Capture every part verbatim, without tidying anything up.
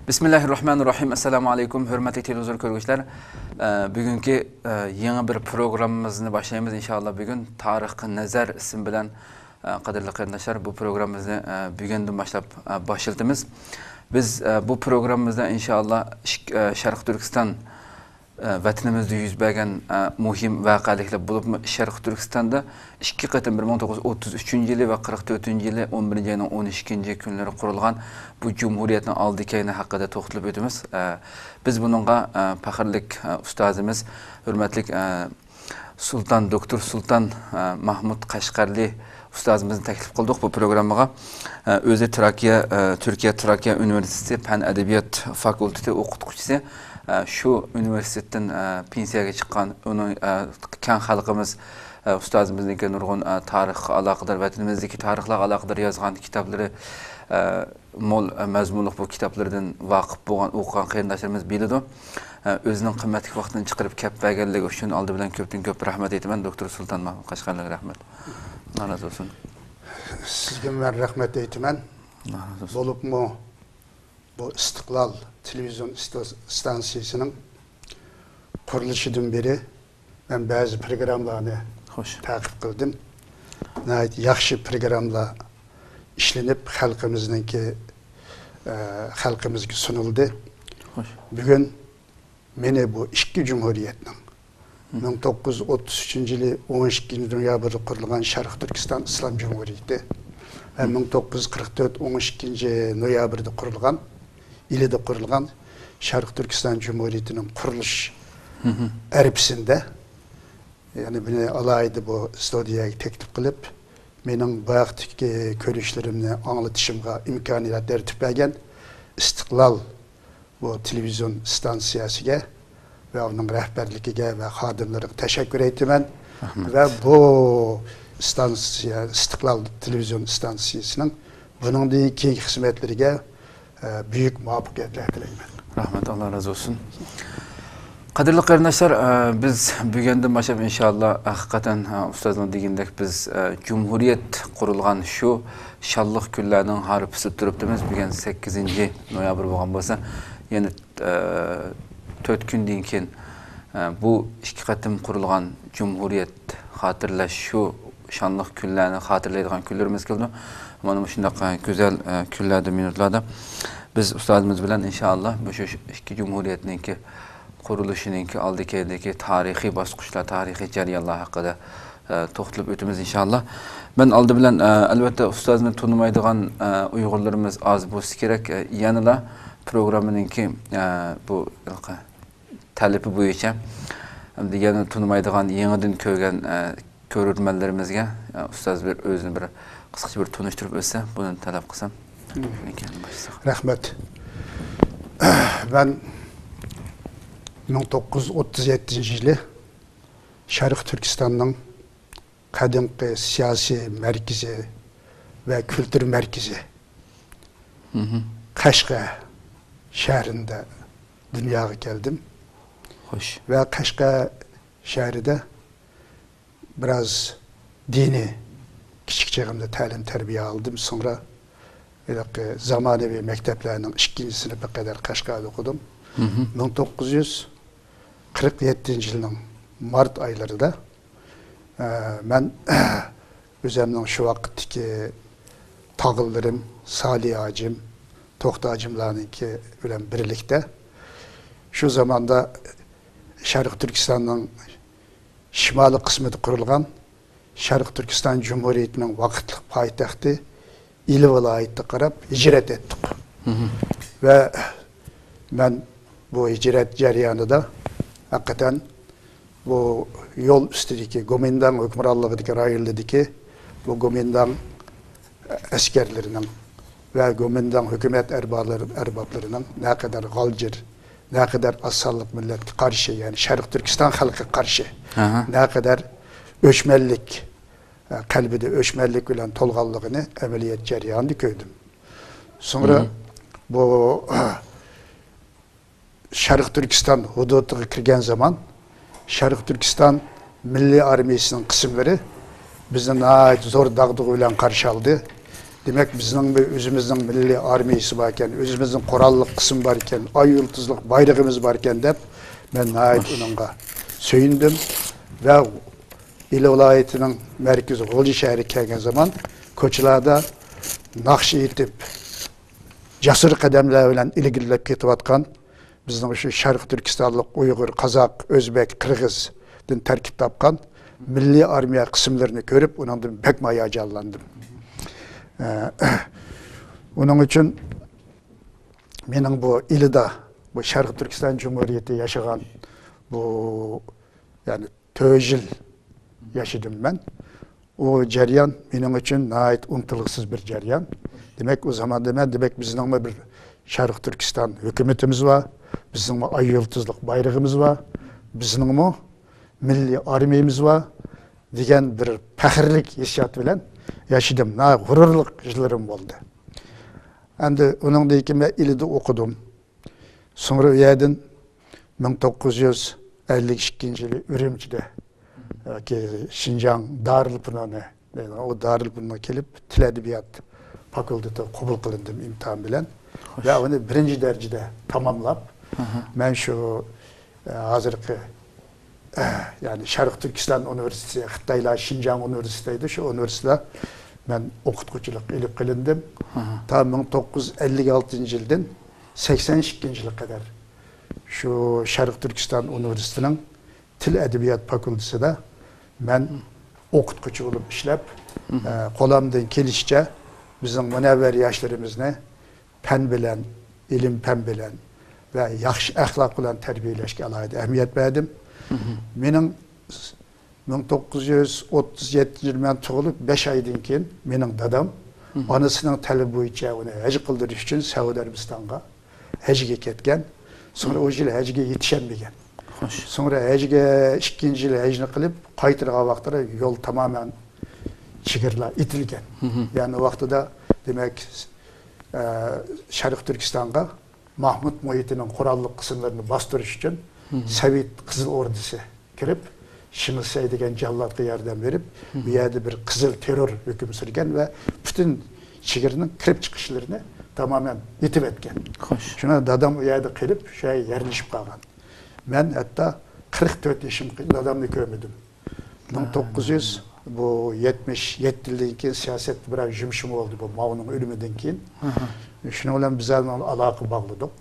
بىسمىللاھىررەھمانىررەھىم. ئەسسالامۇ ئەلەيكۇم، ھۆرمەتلىك تېلېۋىزور كۆرگۈچىلەر. ئە، بۈگۈنكى، ئە، يېڭى بىر پروگراممىمىزنى باشلايمىز، ئىنشائاللا. بۈگۈن تارىخقا نەزەر ئىسمى بىلەن، ئە، قەدىرلىك قېرىنداشلار، بۇ پروگراممىمىزنى، ئە، بۈگۈندىن باشلاپ، ئە، باشلىتىمىز. بىز، ئە، بۇ پروگراممىمىزدا، ئىنشائاللا، ئىك-، ئە، شەرقىي تۈركىستان، ئە، ۋەتىنىمىزدە يۈز بەرگەن، ئە، مۇھىم ۋەقەلىكلەر بولۇپمۇ، شەرقىي تۈركىستاندا ئىككى قېتىم، بىر مىڭ توققۇز يۈز ئوتتۇز ئۈچىنچى يىلى ۋە قىرىق تۆتىنچى يىلى ئون بىرىنچى ئاينىڭ ئون ئىككىنچى كۈنلىرى قۇرۇلغان بۇ جۇمھۇرىيەتنىڭ ئالدى كەينى ھەققىدە توختىلىپ ئۆتىمىز. ئە، بىز بۇنىڭغا، ئە، پەخىرلىك، ئە، ئۇستازىمىز، ھۆرمەتلىك، ئە، سۇلتان، دوكتور سۇلتان، ئە، ماھمۇت قەشقەرلى ئۇستازىمىزنى تەكلىپ قىلدۇق بۇ پروگراممىغا. ئە، ئۆزى تراكىيە، ئە، تۈركىيە تراكىيە ئۇنىۋېرسىتېتى پەن ئەدەبىيات فاكۇلتېتى ئوقۇتقۇچىسى. ئە، شۇ ئۇنىۋېرسىتېتتىن، ئە، پېنسىيەگە چىققان، ئۇنىڭ، ئە، كەڭ خەلقىمىز، ئە، ئۇستازىمىزنىڭكى نۇرغۇن، ئە، تارىخقا ئالاقىدار، ۋەتىنىمىزدىكى تارىخلارغا ئالاقىدار يازغان كىتابلىرى، ئە، مول، ئە، مەزمۇنلۇق بۇ كىتابلىرىدىن ۋاقىپ بولغان، ئوقۇغان قېرىنداشلىرىمىز بىلىدۇ. ئە، ئۆزىنىڭ قىممەتلىك ۋاقتىنى چىقىرىپ كەپ بەرگەنلىكى ئۈچۈن ئالدى بىلەن كۆپتىن كۆپ رەھمەت ئېيتىمەن. دوكتور سۇلتان ماھمۇت قەشقەرلىگە رەھمەت. ئاللا رازى بولسۇن. سىزگىمۇ مەن رەھمەت ئېيتىمەن. ئاللا رازى بولسۇن. بولۇپمۇ بۇ ئىستىقلال تېلېۋىزىيون ئىستانسىيىسىنىڭ قۇرۇلۇشىدىن بېرى مەن بەزى پروگراممىلارنى خوش. تەقىب قىلدىم. ناھايىتى ياخشى پروگراممىلار ئىشلىنىپ، خەلقىمىزنىڭكى، ئە، خەلقىمىزگە سۇنۇلدى. خوش. بۈگۈن مېنى بۇ ئىككى جۇمھۇرىيەتنىڭ، مىڭ توققۇز يۈز ئوتتۇز ئۈچىنچى يىلى ئون ئىككىنچى نويابىردا قۇرۇلغان شەرقىي تۈركىستان ئىسلام جۇمھۇرىيىتى ۋە مىڭ توققۇز يۈز قىرىق تۆت ئون ئىككىنچى نويابىردا قۇرۇلغان، يىلىدا قۇرۇلغان شەرقىي تۈركىستان جۇمھۇرىيىتىنىڭ قۇرۇلۇش ئەرپىسىندە، يەنى مېنى ئالاھىدە بۇ ستۇدىيەگە تەكلىپ قىلىپ، مېنىڭ بۇ ھەقتىكى كۆرۈشلىرىمنى ئاڭلىتىشىمغا ئىمكانىيەت يارىتىپ بەرگەن ئىستىقلال بۇ تېلېۋىزىيون ئىستانسىيەسىگە ۋە ئۇنىڭ رەھبەرلىكىگە ۋە خادىملىرىغا تەشەككۈر ئېيتىمەن. رەھمەت. ۋە بۇ ئىستانسىيە، ئىستىقلال تېلېۋىزىيون ئىستانسىيەسىنىڭ بۇنىڭدىن كېيىنكى خىزمەتلىرىگە، ئە، بۈيۈك مۇۋەپپەقىيەتلەر تىلەيمەن. رەھمەت، ئاللا رازى بولسۇن. قەدىرلىك قېرىنداشلار، ئە، بىز بۈگۈندىن باشلاپ، ئىنشائاللا، ھەقىقەتەن، ئە، ئۇستازنىڭ دېگىنىدەك، بىز، ئە، جۇمھۇرىيەت قۇرۇلغان شۇ شانلىق كۈنلەرنىڭ ھارپىسىدا تۇرۇپتىمىز. بۈگۈن سەككىزىنچى نويابىر بولغان بولسا، يەنە، ئە، تۆت كۈندىن كېيىن، ئە، بۇ ئىككى قېتىم قۇرۇلغان جۇمھۇرىيەت خاتىرىلەش شۇ شانلىق كۈنلەرنى خاتىرىلەيدىغان كۈنلىرىمىز كېلىدۇ. مانا مۇشۇنداق، ئە، گۈزەل، ئە، كۈنلەردە، مىنۇتلاردا بىز ئۇستازىمىز بىلەن ئىنشائاللا مۇشۇ ئىككى جۇمھۇرىيەتنىڭكى قۇرۇلۇشىنىڭكى ئالدى كەينىدىكى تارىخىي باسقۇچلار، تارىخىي جەريانلار ھەققىدە، ئە، توختىلىپ ئۆتىمىز ئىنشائاللا. مەن ئالدى بىلەن، ئە، ئەلۋەتتە ئۇستازنى تونۇمايدىغان، ئە، ئۇيغۇرلىرىمىز ئاز بولسا كېرەك. ئە، يەنىلا پروگراممىنىڭكى، ئە، بۇ ھېلىقى تەلىپى بويىچە، ئەمدى يەنە تونۇمايدىغان، يېڭىدىن كۆرگەن، ئە، كۆرۈرمەنلىرىمىزگە، ئە، ئۇستاز بىر ئۆزىنى بىر قىسقىچە بىر تونۇشتۇرۇپ ئۆتسە، بۇنى تەلەپ قىلسام. مم. رەھمەت. مەن مىڭ توققۇز يۈز ئوتتۇز يەتتىنچى يىلى شەرقىي تۈركىستاننىڭ قەدىمكى سىياسىي مەركىزى ۋە كۈلتۈر مەركىزى قەشقەر شەھىرىندە دۇنياغا كەلدىم. خوش. ۋە قەشقەر شەھىرىدە بىراز دىنىي كىچىك چېغىمدا تەلىم تەربىيە ئالدىم. سوڭرا ھېلىقى زامانىۋى مەكتەپلەرنىڭ ئىككىنچى سىنىپىغا قەدەر قەشقەردە ئوقۇدۇم. مىڭ توققۇز يۈز قىرىق يەتتىنچى يىلنىڭ مارت ئايلىرىدا، ئە، مەن ئۆزەمنىڭ شۇ ۋاقىتتىكى تاغىلىرىم، سالى ھاجىم، توختى ھاجىملارنىڭكى بىلەن بىرلىكتە شۇ زاماندا شەرقىي تۈركىستاننىڭ شىمالىي قىسمىدا قۇرۇلغان شەرقىي تۈركىستان جۇمھۇرىيىتىنىڭ ۋاقىتلىق پايتەختى ئىلى ۋىلايىتىگە قاراپ ھىجرەت ئەتتۇق. ۋە مەن بۇ ھىجرەت جەريانىدا ھەقىقەتەن بۇ يول ئۈستىدىكى، گومىنداڭ ھۆكۈمرانلىقىدىكى رايونلىرىدىكى بۇ گومىنداڭ ئەسكەرلىرىنىڭ ۋە گومىنداڭ ھۆكۈمەت ئەربابلىرى، ئەربابلىرىنىڭ نەقەدەر غالجىر، نەقەدەر ئاز سانلىق مىللەتكە قارشى، يەنى شەرقىي تۈركىستان خەلقىگە قارشى، ئەھە، نەقەدەر ئۆچمەنلىك، ئە، قەلبىدە ئۆچمەنلىك بىلەن تولغانلىقىنى ئەمەلىيەت جەريانىدا كۆردۈم. سوڭرا، مم، بۇ شەرقىي تۈركىستان ھۇدۇدىغا كىرگەن زامان، شەرقىي تۈركىستان مىللىي ئارمىيىسىنىڭ قىسىملىرى بىزنى ناھايىتى زور داغدۇغا بىلەن قارشى ئالدى. دېمەك، بىزنىڭ بىر ئۆزىمىزنىڭ مىللىي ئارمىيىسى باركەن، ئۆزىمىزنىڭ قوراللىق قىسمى باركەن، ئاي يۇلتۇزلۇق بايرىقىمىز باركەن دەپ، مەن ناھايىتى ئۇنىڭغا سۆيۈندۈم ۋە ئىلى ۋىلايىتىنىڭ مەركىزى غۇلجا شەھىرىگە كەلگەن زامان كوچىلاردا ناخشا ئېيتىپ، جەسۇر قەدەملەر بىلەن ئىلگىرىلەپ كېتىۋاتقان بىزنىڭ شۇ شەرقىي تۈركىستانلىق ئۇيغۇر، قازاق، ئۆزبەك، قىرغىزدىن تەركىب تاپقان مىللىي ئارمىيە قىسىملىرىنى كۆرۈپ، ئۇنىڭدىن بەكمۇ ھاياجانلاندىم. ئە، ئۇنىڭ ئۈچۈن مېنىڭ بۇ ئىلىدا، بۇ شەرقىي تۈركىستان جۇمھۇرىيىتى ياشىغان بۇ، يەنى تۆت يىل ياشىدىم مەن. ئۇ جەريان مېنىڭ ئۈچۈن ناھايىتى ئۇنتۇلغۇسىز بىر جەريان. دېمەك، ئۇ زاماندا مەن، دېمەك، بىزنىڭمۇ بىر شەرقىي تۈركىستان ھۆكۈمىتىمىز بار، بىزنىڭمۇ ئاي يۇلتۇزلۇق بايرىقىمىز بار، بىزنىڭمۇ مىللىي ئارمىيىمىز بار دېگەن بىر پەخىرلىك ھېسسىيات بىلەن ياشىدىم. ناھايىتى غۇرۇرلۇق يىللىرىم بولدى. ئەمدى ئۇنىڭدىن كېيىن مەن ئىلىدا ئوقۇدۇم. سوڭرا ئۇ يەردىن مىڭ توققۇز يۈز ئەللىك ئىككىنچى يىلى ئۈرۈمچىدە، ياكى شىنجاڭ دارىلفۇنۇنى دەيدىغان، ئۇ دارىلفۇنۇنغا كېلىپ، تىل ئەدەبىيات فاكۇلتېتىغا قوبۇل قىلىندىم ئىمتىھان بىلەن. ۋە ئۇنى بىرىنچى دەرىجىدە تاماملاپ، مەن شۇ، ئە، ھازىرقى، ئە، يەنى شەرقىي تۈركىستان ئۇنىۋېرسىتېتى، خىتايلار شىنجاڭ ئۇنىۋېرسىتېتى دەيدۇ، شۇ ئۇنىۋېرسىتېتتا مەن ئوقۇتقۇچىلىق ئېلىپ قېلىندىم. تا مىڭ توققۇز يۈز ئەللىك ئالتىنچى يىلدىن سەكسەن ئىككىنچى يىلغا قەدەر شۇ شەرقىي تۈركىستان ئۇنىۋېرسىتېتىنىڭ تىل ئەدەبىيات فاكۇلتېتىدا مەن ئوقۇتقۇچى بولۇپ ئىشلەپ، ئە، قولۇمدىن كېلىشىچە بىزنىڭ مۇنەۋۋەر ياشلىرىمىزنى پەن بىلەن، ئىلىم-پەن بىلەن ۋە ياخشى ئەخلاق بىلەن تەربىيەلەشكە ئالاھىدە ئەھمىيەت بەردىم. مېنىڭ مىڭ توققۇز يۈز ئوتتۇز يەتتىنچى يىلى مەن تۇغۇلۇپ بەش ئايدىن كېيىن مېنىڭ دادام ئانىسىنىڭ تەلىپى بويىچە ئۇنى ھەج قىلدۇرۇش ئۈچۈن سەئۇدى ئەرەبىستانغا ھەجگە كەتكەن. سوڭرا ئۇ يىل ھەجگە يېتىشەلمىگەن. خوش. سوڭرا ھەجگە ئىككىنچى يىل ھەجنى قىلىپ قايتىدىغان ۋاقتىدا يول تامامەن چېگرىلار ئېتىلگەن. يەنى ۋاقتىدا، دېمەك، ئە، شەرقىي تۈركىستانغا ماھمۇت مۇھىتىنىڭ قوراللىق قىسىملىرىنى باستۇرۇش ئۈچۈن سوۋېت قىزىل ئوردىسى كىرىپ، شىمىسەي دېگەن جاللاتقا ياردەم بېرىپ، بۇ يەردە بىر قىزىل تېررور ھۆكۈم سۈرگەن ۋە پۈتۈن چېگرىنىڭ كىرىپ چىقىشلىرىنى تامامەن ئېتىۋەتكەن. خوش. شۇڭا دادام ئۇ يەردە قېلىپ، شۇ يەرگە يەرلىشىپ قالغان. مەن ھەتتا قىرىق تۆت يېشىمغا دادامنى كۆرمىدىم. مىڭ توققۇز يۈز، بۇ يەتمىش يەتتە يىلدىن كېيىن سىياسەتتە بىرەر يۈمشىمۇ بولدى، بۇ ماۋنىڭ ئۆلۈمىدىن كېيىن. شۇنىڭ بىلەن بىز ئالاقە باغلىدۇق.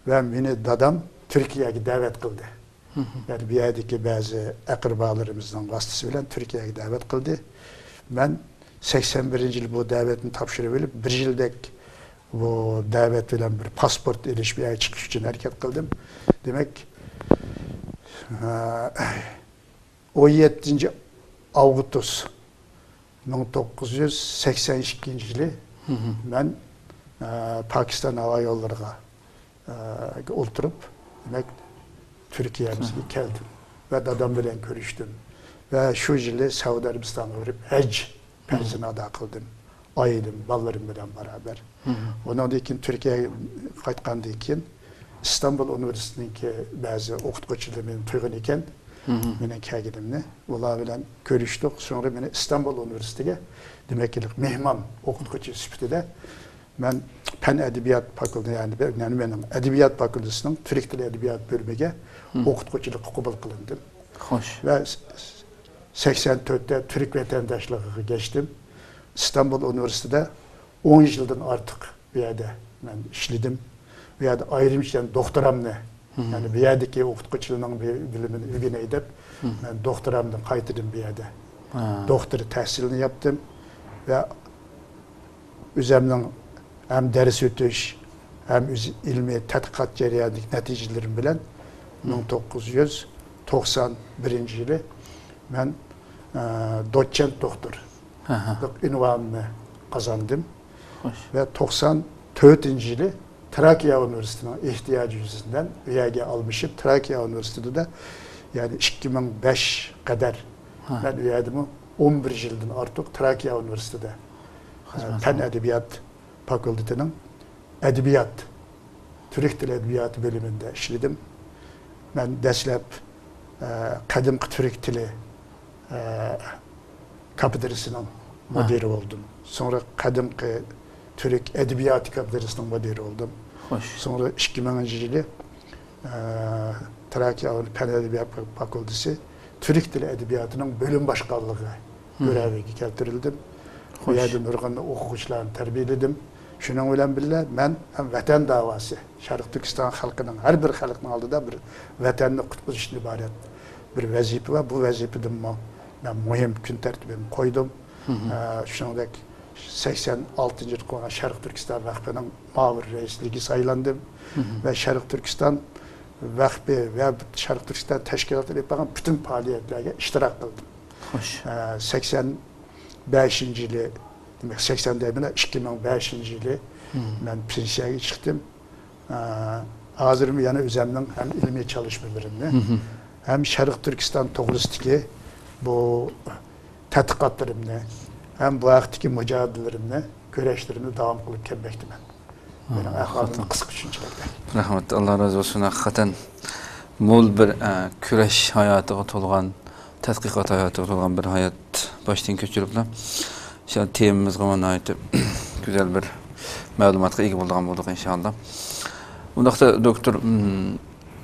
ۋە مېنى دادام تۈركىيەگە دەۋەت قىلدى. يەنى بۇ يەردىكى بەزى ئەقرىبالىرىمىزنىڭ ۋاسىتىسى بىلەن تۈركىيەگە دەۋەت قىلدى. مەن سەكسەن بىرىنچى يىلى بۇ دەۋەتنى تاپشۇرۇپ ئېلىپ، بىر يىلدەك بۇ دەۋەت بىلەن بىر پاسپورت ئېلىش، بۇ يەرگە چىقىش ئۈچۈن ھەرىكەت قىلدىم. دېمەك، ئە، ئون يەتتىنچى ئاۋغۇست مىڭ توققۇز يۈز سەكسەن ئىككىنچى يىلى مەن، ئە، پاكىستان ھاۋا يوللىرىغا، ئە، ئولتۇرۇپ، دېمەك، تۈركىيەمىزگە كەلدىم ۋە دادام بىلەن كۆرۈشتۈم. ۋە شۇ يىلى سەئۇدى ئەرەبىستانغا بېرىپ، ھەج پەرزىنى ئادا قىلدىم. ئائىلەم، بالىلىرىم بىلەن بارابەر. ئۇنىڭدىن كېيىن تۈركىيەگە قايتقاندىن كېيىن ئىستانبۇل ئۇنىۋېرسىتېتىنىڭكى بەزى ئوقۇتقۇچىلىرى مېنى تۇيغان ئىكەن، مېنىڭ كەلگىنىمنى. ئۇلار بىلەن كۆرۈشتۇق. سوڭرا مېنى ئىستانبۇل ئۇنىۋېرسىتېتىگە، دېمەك، مېھمان ئوقۇتقۇچى سۈپىتىدە مەن پەن ئەدەبىيات فاكۇلتېتى، يەنى بىر نېمىنىڭ، ئەدەبىيات فاكۇلتېتىسىنىڭ تۈرك تىلى ئەدەبىيات بۆلۈمىگە ئوقۇتقۇچىلىققا قوبۇل قىلىندىم. خوش. ۋە سەكسەن تۆتتە تۈرك ۋەتەنداشلىقىغا كەچتىم. ئىستانبۇل ئۇنىۋېرسىتېتىدا ئون يىلدىن ئارتۇق بۇ يەردە مەن ئىشلىدىم. بۇ يەردە ئايرىمچە دوختۇرامنى، يەنى بۇ يەردىكى ئوقۇتقۇچىلارنىڭ بىلىمىنى ئۆگىنەي دەپ، مەن دوختۇرامنى قايتىدىن بۇ يەردە دوختۇر تەھسىلىنى ياپتىم. ۋە ئۆزەمنىڭ ھەم دەرس ئۆتۈش، ھەم ئۆز ئىلمىي تەتقىقات جەريانىدىكى نەتىجىلىرىم بىلەن مىڭ توققۇز يۈز توقسان بىرىنچى يىلى مەن، ئە، دوتسېنت دوختۇرلۇق ئۇنۋانىنى قازاندىم. خوش. ۋە توقسان تۆتىنچى يىلى تراكىيە ئۇنىۋېرسىتېتىنىڭ ئېھتىياجى يۈزىسىدىن ئۇ يەرگە ئالمىشىپ، تراكىيە ئۇنىۋېرسىتېتىدا، يەنى ئىككى مىڭ بەش قەدەر مەن ئۇ يەردىمۇ ئون بىر يىلدىن ئارتۇق تراكىيە ئۇنىۋېرسىتېتىدا، ئە، پەن ئەدەبىيات فاكۇلتېتىنىڭ ئەدەبىيات، تۈرك تىلى ئەدەبىياتى بۆلۈمىدە ئىشلىدىم. مەن دەسلەپ، ئە، قەدىمكى تۈرك تىلى، ئە، كاپېدرىسىنىڭ مۇدىرى بولدۇم. سوڭرا قەدىمكى تۈرك ئەدەبىياتى كافتېدرىسىنىڭ مۇدىرى بولدۇم. خوش. سوڭرا ئىككى مىڭىنچى يىلى، ئە، تراكىيە پەن ئەدەبىيات فاكۇلتېسى تۈرك تىلى ئەدەبىياتىنىڭ بۆلۈم باشقانلىقى گۆرەۋىگە كەلتۈرۈلدۈم. بۇ يەردە نۇرغۇن ئوقۇغۇچىلارنى تەربىيەلىدىم. شۇنىڭ بىلەن بىللە، مەن ھەم ۋەتەن داۋاسى، شەرقىي تۈركىستان خەلقىنىڭ، ھەر بىر خەلقنىڭ ئالدىدا بىر ۋەتەننى قۇتقۇزۇشتىن ئىبارەت بىر ۋەزىپە بار. بۇ ۋەزىپىدىنمۇ مەن مۇھىم كۈن تەرتىپىنى قويدۇم. ئە، شۇنىڭدەك سەكسەن ئالتىنچى يىلى قۇرغان شەرقىي تۈركىستان ۋەقپىنىڭ مۇئاۋىن رەئىسلىكىگە سايلاندىم. ۋە شەرقىي تۈركىستان ۋەقپى ۋە شەرقىي تۈركىستان تەشكىلاتلىرى ئېلىپ بارغان پۈتۈن پائالىيەتلەرگە ئىشتىراك قىلدىم. خوش. ئە، سەكسەن بەشىنچى يىلى، دېمەك، سەكسەن دەيمەن، ئىككى مىڭ بەشىنچى يىلى مەن پېنسىيەگە چىقتىم. ئە، ھازىرمۇ يەنە ئۆزەمنىڭ ھەم ئىلمىي چالىشمىلىرىمنى، ھەم شەرقىي تۈركىستان توغرىسىدىكى بۇ تەتقىقاتلىرىمنى، ھەم بۇ ھەقتىكى مۇجادىلىلىرىمنى، كۈرەشلىرىمنى داۋام قىلىپ كەلمەكتىمەن. مېنىڭ ئەھۋالىم قىسقىچە شۇنچىلىك. رەھمەت، ئاللا رازى بولسۇن. ھەقىقەتەن مول بىر، ئە، كۈرەش ھاياتىغا تولغان، تەتقىقات ھاياتىغا تولغان بىر ھايات باشتىن كەچۈرۈپلا، شۇ تېمىمىزغىمۇ ناھايىتى گۈزەل بىر مەلۇماتقا ئىگە بولىدىغان بولدۇق، ئىنشائاللا. ئۇنداقتا، دوكتور،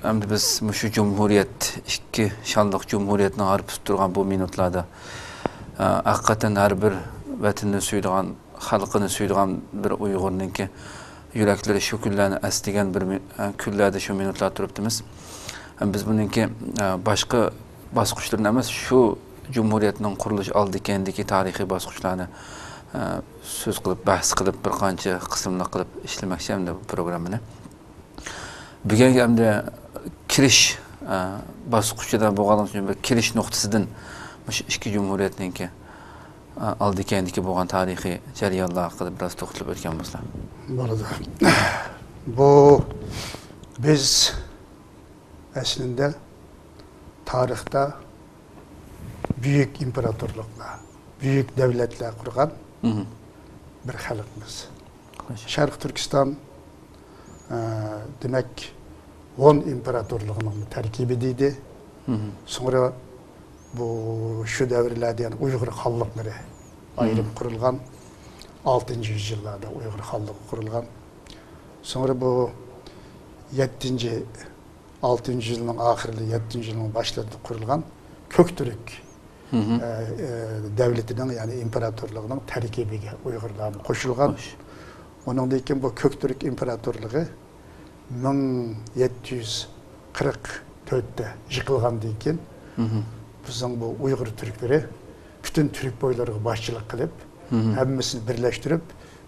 ئەمدى بىز مۇشۇ جۇمھۇرىيەت، ئىككى شانلىق جۇمھۇرىيەتنىڭ ھارپىسى تۇرغان بۇ مىنۇتلاردا، ئە، ھەقىقەتەن ھەر بىر ۋەتىنىنى سۆيىدىغان، خەلقىنى سۆيىدىغان بىر ئۇيغۇرنىڭكى يۈرەكلىرى شۇ كۈنلەرنى ئەسلىگەن بىر مى-، ئە، كۈنلەردە شۇ مىنۇتلاردا تۇرۇپتىمىز. ئە، بىز بۇنىڭكى، ئە، باشقا باسقۇچلىرىنى ئەمەس، شۇ جۇمھۇرىيەتنىڭ قۇرۇلۇش ئالدى كەينىدىكى تارىخىي باسقۇچلارنى، ئە، سۆز قىلىپ، بەھس قىلىپ، بىر قانچە قىسىملىق قىلىپ ئىشلىمەكچى ئەمدى بۇ پروگراممىنى. بۈگۈنكى ئەمدى كىرىش، ئە، باسقۇچىدا بولغانلىقى ئۈچۈن بىر كىرىش نۇقتىسىدىن مۇشۇ ئىككى جۇمھۇرىيەتنىڭكى، ئە، ئالدى كەينىدىكى بولغان تارىخىي جەريانلار ھەققىدە بىراز توختىلىپ ئۆتكەن بولسا. بولىدۇ. بۇ بىز ئەسلىندە تارىختا بۈيۈك ئىمپېراتورلۇقلار، بۈيۈك دۆلەتلەر قۇرغان بىر خەلقمىز. شەرقىي تۈركىستان، ئە، دېمەك، ھون ئىمپېراتورلۇقىنىڭ تەركىبىدە ئىدى. سوڭرا بۇ شۇ دەۋرلەردە، يەنى ئۇيغۇر خانلىقلىرى ئايرىم قۇرۇلغان. ئالتىنچى يۈزيىللاردا ئۇيغۇر خانلىقى قۇرۇلغان. سوڭرا بۇ يەتتىنچى، ئالتىنچى يۈزيىلنىڭ ئاخىرىدا، يەتتىنچى يۈزيىلنىڭ باشلىرىدا قۇرۇلغان كۆك تۈرك، ئە، ئە، دەۋلىتىنىڭ، يەنى ئىمپېراتورلۇقىنىڭ تەركىبىگە ئۇيغۇرلارمۇ قوشۇلغان. ئۇنىڭدىن كېيىن بۇ كۆك تۈرك ئىمپېراتورلۇقى مىڭ يەتتە يۈز قىرىق تۆتتە يىقىلغاندىن كېيىن، بىزنىڭ بۇ ئۇيغۇر تۈركلىرى پۈتۈن تۈرك بويلىرىغا باشچىلىق قىلىپ، ھەممىسىنى بىرلەشتۈرۈپ،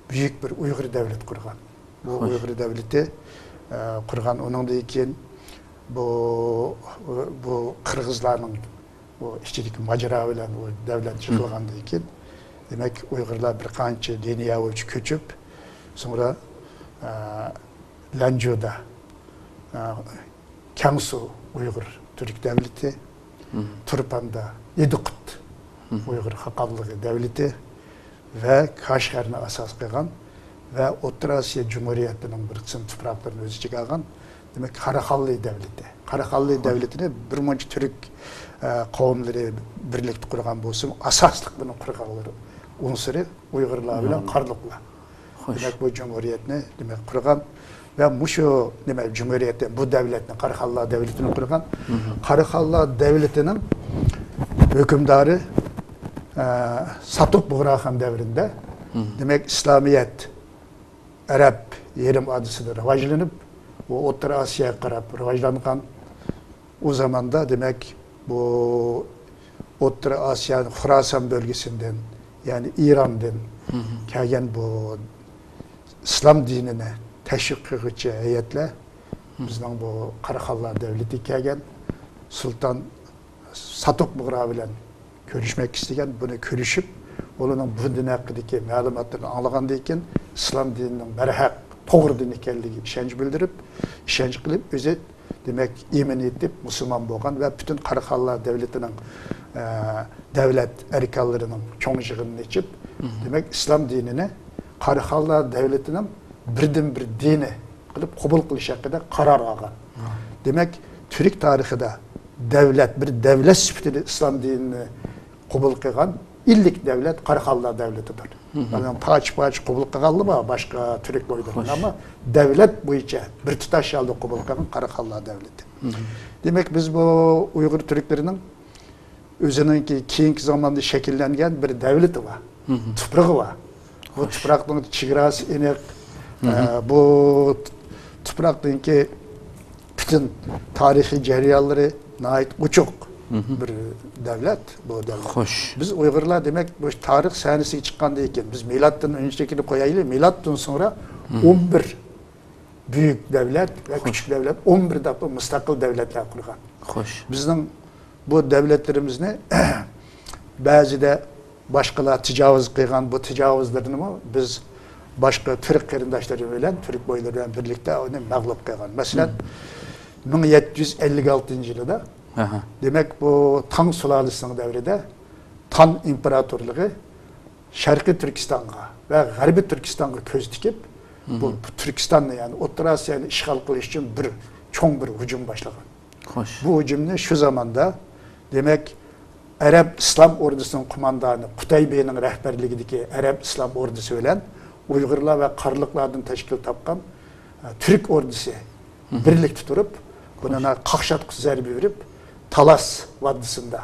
بۈيۈك بىر ئۇيغۇر دەۋلىتى قۇرغان. بۇ ئۇيغۇر دەۋلىتى، ئە، قۇرغان. ئۇنىڭدىن كېيىن بۇ، بۇ قىرغىزلارنىڭ بۇ ئىچىدىكى ماجىرا بىلەن بۇ دەۋلەت يىقىلغاندىن كېيىن، دېمەك، ئۇيغۇرلار بىر قانچە لىنىيە بويىچە كۆچۈپ، سوڭرا، ئە، لەنجۇدا، ئە، كەڭسۇ ئۇيغۇر تۈرك دەۋلىتى، تۇرپاندا ئىدىقۇت ئۇيغۇر خاقانلىقى دەۋلىتى ۋە كاشغەرنى ئاساس قىلغان ۋە ئوتتۇرا ئاسىيا جۇمھۇرىيەتلىرىنىڭ بىر قىسىم تۇپراقلىرىنى ئۆز ئىچىگە ئالغان، دېمەك، قاراخانلى دەۋلىتى. قاراخانلى دەۋلىتىنى بىر مۇنچە تۈرك، ئە، قەۋملىرى بىرلىكتە قۇرغان بولسىمۇ، ئاساسلىق بۇنى قۇرغانلىرى، ئۇنسۇرى ئۇيغۇرلار بىلەن قارلۇقلار. دېمەك، بۇ جۇمھۇرىيەتنى، دېمەك، قۇرغان ۋە مۇشۇ، دېمەك، جۇمھۇرىيەتنى، بۇ دەۋلەتنى، قاراخانلار دەۋلىتىنى قۇرغان. قاراخانلار دەۋلىتىنىڭ ھۆكۈمدارى، ئە، ساتۇق بۇغراخان دەۋرىدە، دېمەك، ئىسلامىيەت ئەرەب يېرىم ئادىسىدا راۋاجلىنىپ، ئۇ ئوتتۇرا ئاسىياغا قاراپ راۋاجلانغان. ئۇ زاماندا، دېمەك، بۇ ئوتتۇرا ئاسىيانىڭ خۇراسان بۆلگىسىدىن، يەنى ئىراندىن كەلگەن بۇ ئىسلام دىنىنى تەشۋىق قىلغۇچى ھەيئەتلەر بىزنىڭ بۇ قاراخانلار دەۋلىتىگە كەلگەن. سۇلتان ساتۇق بۇغرا بىلەن كۆرۈشمەكچى ئىكەن، بۇنى كۆرۈشۈپ، ئۇلارنىڭ بۇ دىن ھەققىدىكى مەلۇماتلىرىنى ئاڭلىغاندىن كېيىن، ئىسلام دىنىنىڭ بەرھەق توغرا دىن ئىكەنلىكىگە ئىشەنچ بىلدۈرۈپ، ئىشەنچ قىلىپ، ئۆزى، دېمەك، ئىمان ئېيتىپ، مۇسۇلمان بولغان ۋە پۈتۈن قاراخانلار دەۋلىتىنىڭ، ئە، دەۋلەت ئەركانلىرىنىڭ چوڭ يىغىنىنى ئېچىپ، دېمەك، ئىسلام دىنىنى قاراخانلار دەۋلىتىنىڭ بىردىنبىر دىنى قىلىپ قوبۇل قىلىش ھەققىدە قارار ئالغان. دېمەك، تۈرك تارىخىدا دەۋلەت، بىر دەۋلەت سۈپىتىدە ئىسلام دىنىنى قوبۇل قىلغان ئىللىك دەۋلەت قاراخانلار دەۋلىتىدۇر. مانا پارچە-پارچە قوبۇل قىلغانلار بار باشقا تۈرك بويلىرىنى، ئەمما دەۋلەت بويىچە بىر تۇتاش ھالدا قوبۇل قىلغان قاراخانلار دەۋلىتى. دېمەك، بىز بۇ ئۇيغۇر تۈركلىرىنىڭ ئۆزىنىڭكى كېيىنكى زاماندا شەكىللەنگەن بىر دەۋلىتى بار، تۇپرىقى بار. بۇ تۇپراقنىڭ چېگراسى ئېنىق، ئە، بۇ تۇپراقنىڭكى پۈتۈن تارىخىي جەريانلىرى ناھايىتى ئوچۇق بىر دەۋلەت، بۇ دەۋلەت. خوش. بىز ئۇيغۇرلار، دېمەك، بۇ تارىخ سەھنىسىگە چىققاندىن كېيىن، بىز مىلادتىن ئۆنچىدىكىنى قويايلى، مىلادتىن سوڭرا ئون بىر بۈيۈك دەۋلەت ۋە كۈچۈك دەۋلەت، ئون بىر دەپلا مۇستەقىل دەۋلەتلەر قۇرغان. خوش. بىزنىڭ بۇ دەۋلەتلىرىمىزنى بەزىدە باشقىلار تاجاۋۇز قىلغان، بۇ تاجاۋۇزلىرىنىمۇ بىز باشقا تۈرك قېرىنداشلىرى بىلەن، تۈرك بويلىرى بىلەن بىرلىكتە ئۇنى مەغلۇپ قىلغان. مەسىلەن، مىڭ يەتتە يۈز ئەللىك ئالتىنچى يىلىدا، دېمەك، بۇ تاڭ سۇلالىسىنىڭ دەۋرىدە تان ئىمپېراتورلۇقى شەرقىي تۈركىستانغا ۋە غەربىي تۈركىستانغا كۆز تىكىپ، بۇ تۈركىستاننى، يەنى ئوتتۇرا ئاسىيانى ئىشغال قىلىش ئۈچۈن بىر چوڭ بىر ھۇجۇم باشلىغان. خوش. بۇ ھۇجۇمنى شۇ زاماندا، دېمەك، ئەرەب ئىسلام ئوردىسىنىڭ قوماندانى قۇتەيبىنىڭ رەھبەرلىكىدىكى ئەرەب ئىسلام ئوردىسى بىلەن ئۇيغۇرلار ۋە قارلۇقلاردىن تەشكىل تاپقان، ئە، تۈرك ئوردىسى بىرلىكتە تۇرۇپ، بۇنى قاقشاتقۇچ زەربە بېرىپ، تالاس ۋادىسىندا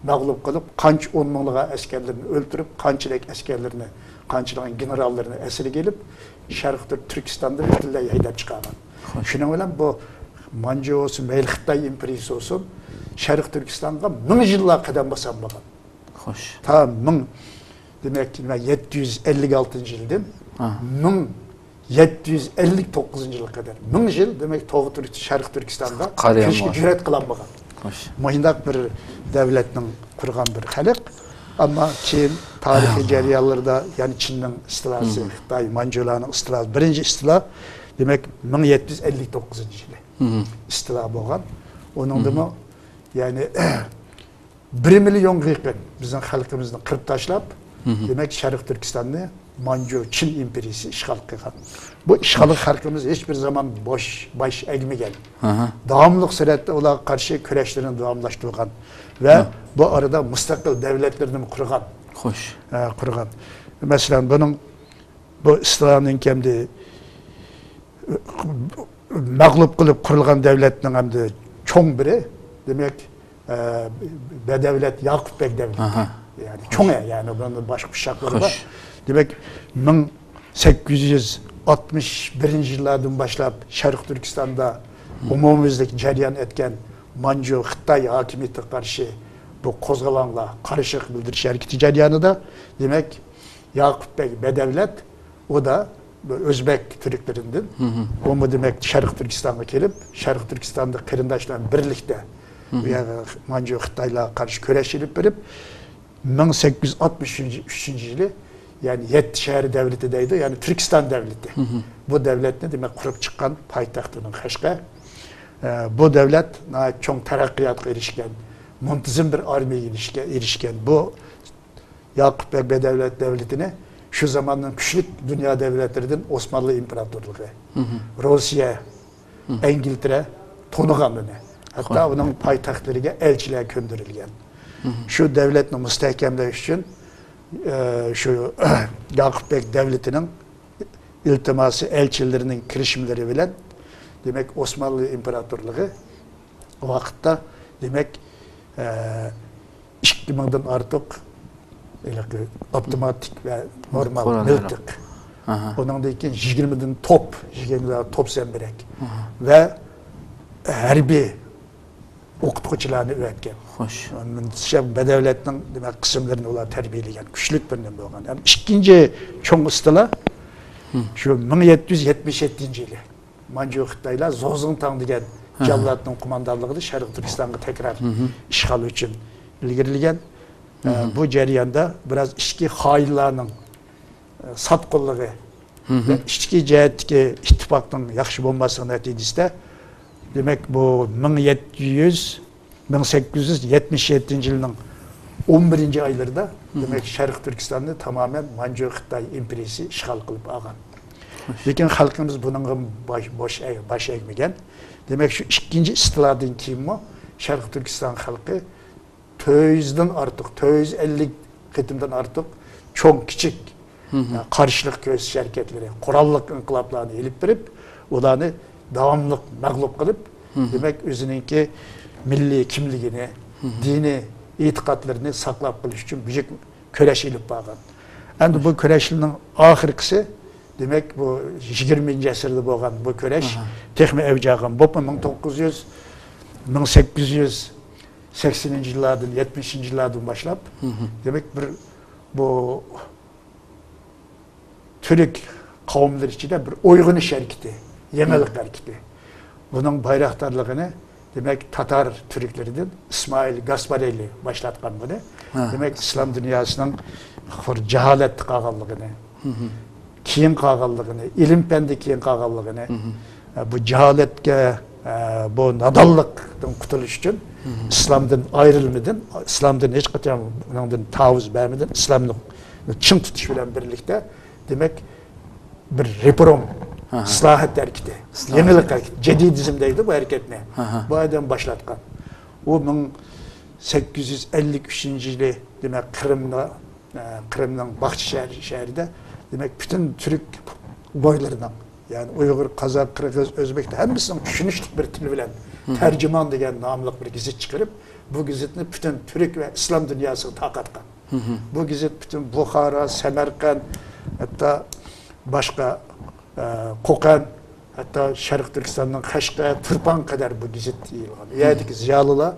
مەغلۇپ قىلىپ، قانچە ئون مىڭلىغان ئەسكەرلىرىنى ئۆلتۈرۈپ، قانچىلىك ئەسكەرلىرىنى، قانچىلىغان گېنېراللىرىنى ئەسىرگە ئېلىپ، شەرقىي تۈركىستاندا پۈتۈنلەي ھەيدەپ چىقارغان. خوش. شۇنىڭ بىلەن بۇ مانجۇ بولسۇن، مەيلى خىتاي ئىمپېرىيىسى بولسۇن، شەرقىي تۈركىستانغا مىڭ يىللار قەدەم باسالمىغان. خوش. تا مىڭ، دېمەك، نېمە، يەتتە يۈز ئەللىك ئالتىنچى يىلدىن مىڭ يەتتە يۈز ئەللىك توققۇزىنچى يىلغا قەدەر، مىڭ يىل، دېمەك، توغرا تۈرك-، شەرقىي تۈركىستانغا قارىيالمىغان. كىرىشكە جۈرئەت قىلالمىغان. خوش. مۇشۇنداق بىر دەۋلەتنىڭ قۇرغان بىر خەلق. ئەمما كېيىن تارىخىي جەريانلىرىدا، يەنى چىننىڭ ئىستىلاسى، خىتاي، مانجۇلارنىڭ ئىستىلاسى، بىرىنچى ئىستىلا، دېمەك، مىڭ يەتتە يۈز ئەللىك توققۇزىنچى يىلى ئىستىلا بولغان. ئۇنىڭدىمۇ، يەنى، بىر مىليونغا يېقىن بىزنىڭ خەلقىمىزنى قىرىپ تاشلاپ، دېمەك، شەرقىي تۈركىستاننى مانجۇ چىن ئىمپېرىيىسى ئىشغال قىلغان. بۇ ئىشغالغا خەلقىمىز ھېچ بىر زامان بوش باش ئەگمىگەن. داۋاملىق سۈرئەتتە ئۇلارغا قارشى كۈرەشلىرىنى داۋاملاشتۇرغان ۋە بۇ ئارىدا مۇستەقىل دەۋلەتلىرىنى قۇرغان. خوش. ئە، قۇرغان. مەسىلەن، بۇنىڭ، بۇ ئىستىلانىڭ كەمدى مەغلۇپ قىلىپ قۇرۇلغان دەۋلەتنىڭ ئەمدى چوڭ بىرى، دېمەك، ئە، بەدەۋلەت ياقۇپ بەگ دەۋلىتى. يەنى چوڭ، يەنى بۇنىڭ باشقا ئۇششاقلىرى بار. خوش. دېمەك، مىڭ سەككىز يۈز ئاتمىش بىرىنچى يىللاردىن باشلاپ شەرقىي تۈركىستاندا ئومۇميۈزلۈك جەريان ئەتكەن مانجۇ خىتاي ھاكىمىيىتىگە قارشى بۇ قوزغىلاڭلار، قارشىلىق بىلدۈرۈش ھەرىكىتى جەريانىدا، دېمەك، ياقۇپ بەگ بەدەۋلەت، ئۇ دا ئۆزبەك تۈركلىرىدىن. ئۇمۇ، دېمەك، شەرقىي تۈركىستانغا كېلىپ، شەرقىي تۈركىستاندا قېرىنداشلار بىلەن بىرلىكتە بۇ يەرگە مانجۇ خىتايلارغا قارشى كۈرەش ئېلىپ بېرىپ، مىڭ سەككىز يۈز ئاتمىش ئۈچىنچى يىلى، يەنى يەتتە شەھەر دەۋلىتى دەيدۇ، يەنى تۈركىستان دەۋلىتى. بۇ دەۋلەتنى، دېمەك، قۇرۇپ چىققان پايتەختىنىڭ قەشقەر. ئە، بۇ دەۋلەت ناھايىتى چوڭ تەرەققىياتقا ئېرىشكەن، مۇنتىزىم بىر ئارمىيەگە ئېرىشكەن، ئېرىشكەن. بۇ ياقۇپ بەگ بەدەۋلەت دەۋلىتىنى شۇ زاماننىڭ كۈچلۈك دۇنيا دەۋلەتلىرىدىن ئوسمانلى ئىمپېراتورلۇقى، روسىيە، ئەنگلىترە تونۇغان ئۇنى. ھەتتا ئۇنىڭ پايتەختلىرىگە ئەلچىلەر كۆندۈرۈلگەن. شۇ دەۋلەتنى مۇستەھكەملەش ئۈچۈن، ئە، شۇ ياقۇپ بەگ دەۋلىتىنىڭ ئىلتىماسى، ئەلچىلىرىنىڭ كىرىشىملىرى بىلەن، دېمەك، ئوسمانلى ئىمپېراتورلۇقى ۋاقىتتا، دېمەك، ئە، ئىككى مىڭدىن ئارتۇق ھېلىقى ئاپتوماتىك ۋە نورمال مىلتىق. ئۇنىڭدىن كېيىن يىگىرمىدىن توپ، يىگىرمە توپ زەمبىرەك ۋە ھەربىي ئوقۇتقۇچىلارنى ئەۋەتكەن. خوش. بەدەۋلەتنىڭ، دېمەك، قىسىملىرىنى ئۇلار تەربىيەلىگەن، كۈچلۈك بىر نېمە بولغان. ھەم ئىككىنچى چوڭ ئىستىلا شۇ مىڭ يەتتە يۈز يەتمىش يەتتىنچى يىلى مانجۇ خىتايلار زوزىڭتاڭ دېگەن جاللاتنىڭ قوماندانلىقىدا شەرقىي تۈركىستانغا تەكرار ئىشغال ئۈچۈن ئىلگىرىلىگەن. ئە، بۇ جەرياندا بىراز ئىچكى خائىنلارنىڭ، ئە، ساتقۇنلۇقى ۋە ئىچكى جەھەتتىكى ئىتتىپاقنىڭ ياخشى بولماسلىقى نەتىجىسىدە، دېمەك، بۇ مىڭ يەتتە يۈز، مىڭ سەككىز يۈز يەتمىش يەتتىنچى يىلنىڭ ئون بىرىنچى ئايلىرىدا، دېمەك، شەرقىي تۈركىستاننى تامامەن مانجۇ خىتاي ئىمپېرىيىسى ئىشغال قىلىپ ئالغان. لېكىن خەلقىمىز بۇنىڭغا باش، باش، باش ئەگمىگەن. دېمەك، شۇ ئىككىنچى ئىستىلادىن كېيىنمۇ شەرقىي تۈركىستان خەلقى تۆت يۈزدىن ئارتۇق، تۆت يۈز ئەللىك قېتىمدىن ئارتۇق چوڭ، كىچىك، ئە، قارشىلىق كۆرسىتىش ھەرىكەتلىرى، قوراللىق ئىنقىلابلارنى ئېلىپ بېرىپ، ئۇلارنى داۋاملىق مەغلۇپ قىلىپ، دېمەك، ئۆزىنىڭكى مىللىي كىملىكىنى، دىنىي ئېتىقادلىرىنى ساقلاپ قېلىش ئۈچۈن بۈيۈك كۈرەش ئېلىپ بارغان. ئەمدى بۇ كۈرەشلەرنىڭ ئاخىرقىسى، دېمەك، بۇ يىگىرمىنچى ئەسىردە بولغان بۇ كۈرەش تېخىمۇ ئەۋج ئالغان. بولۇپمۇ مىڭ توققۇز يۈز، مىڭ سەككىز يۈز سەكسىنىنچى يىللاردىن، يەتمىشىنچى يىللاردىن باشلاپ، دېمەك، بىر بۇ تۈرك قەۋملىرى ئىچىدە بىر ئويغىنىش ھەرىكىتى، يېڭىلىق ھەرىكىتى. بۇنىڭ بايراقدارلىقىنى، دېمەك، تاتار تۈركلىرىدىن ئىسمائىل گاسپارېلى باشلاتقان بۇنى. دېمەك، ئىسلام دۇنياسىنىڭ بىر جاھالەتتە قالغانلىقىنى، كېيىن قالغانلىقىنى، ئىلىم پەندە كېيىن قالغانلىقىنى، بۇ جاھالەتكە، بۇ نادانلىقتىن قۇتۇلۇش ئۈچۈن ئىسلامدىن ئايرىلمىدىن، ئىسلامدىن ھېچقاچان ئۇنىڭدىن تاۋۇز بەرمىدىن، ئىسلامنى چىڭ تۇتۇش بىلەن بىرلىكتە، دېمەك، بىر رېفورم، ئىسلاھات ھەرىكىتى، يېڭىلىق ھەرىكىتى، جەدىدىزم دەيدۇ بۇ ھەرىكەتنى. بۇ ئادەم باشلاتقان. ئۇ مىڭ سەككىز يۈز ئەللىك ئۈچىنچى يىلى، دېمەك، قىرىمدا، ئە، قىرىمنىڭ باغچە شەھىرى، شەھىرىدە، دېمەك، پۈتۈن تۈرك بايلىرىنىڭ، يەنى ئۇيغۇر، قازاق، قىرغىز، ئۆزبېك، ھەممىسىنىڭ چۈشىنىشلىك بىر تىل بىلەن تەرجىمان دېگەن ناملىق بىر گېزىت چىقىرىپ، بۇ گېزىتنى پۈتۈن تۈرك ۋە ئىسلام دۇنياسىغا تارقاتقان. بۇ گېزىت پۈتۈن بۇخارا، سەمەرقەنت، ھەتتا باشقا، ئە، قوقەن، ھەتتا شەرقىي تۈركىستاننىڭ قەشقەر، تۇرپانغا قەدەر بۇ گېزىت يېيىلغان. ئۇ يەردىكى زىيالىيلار،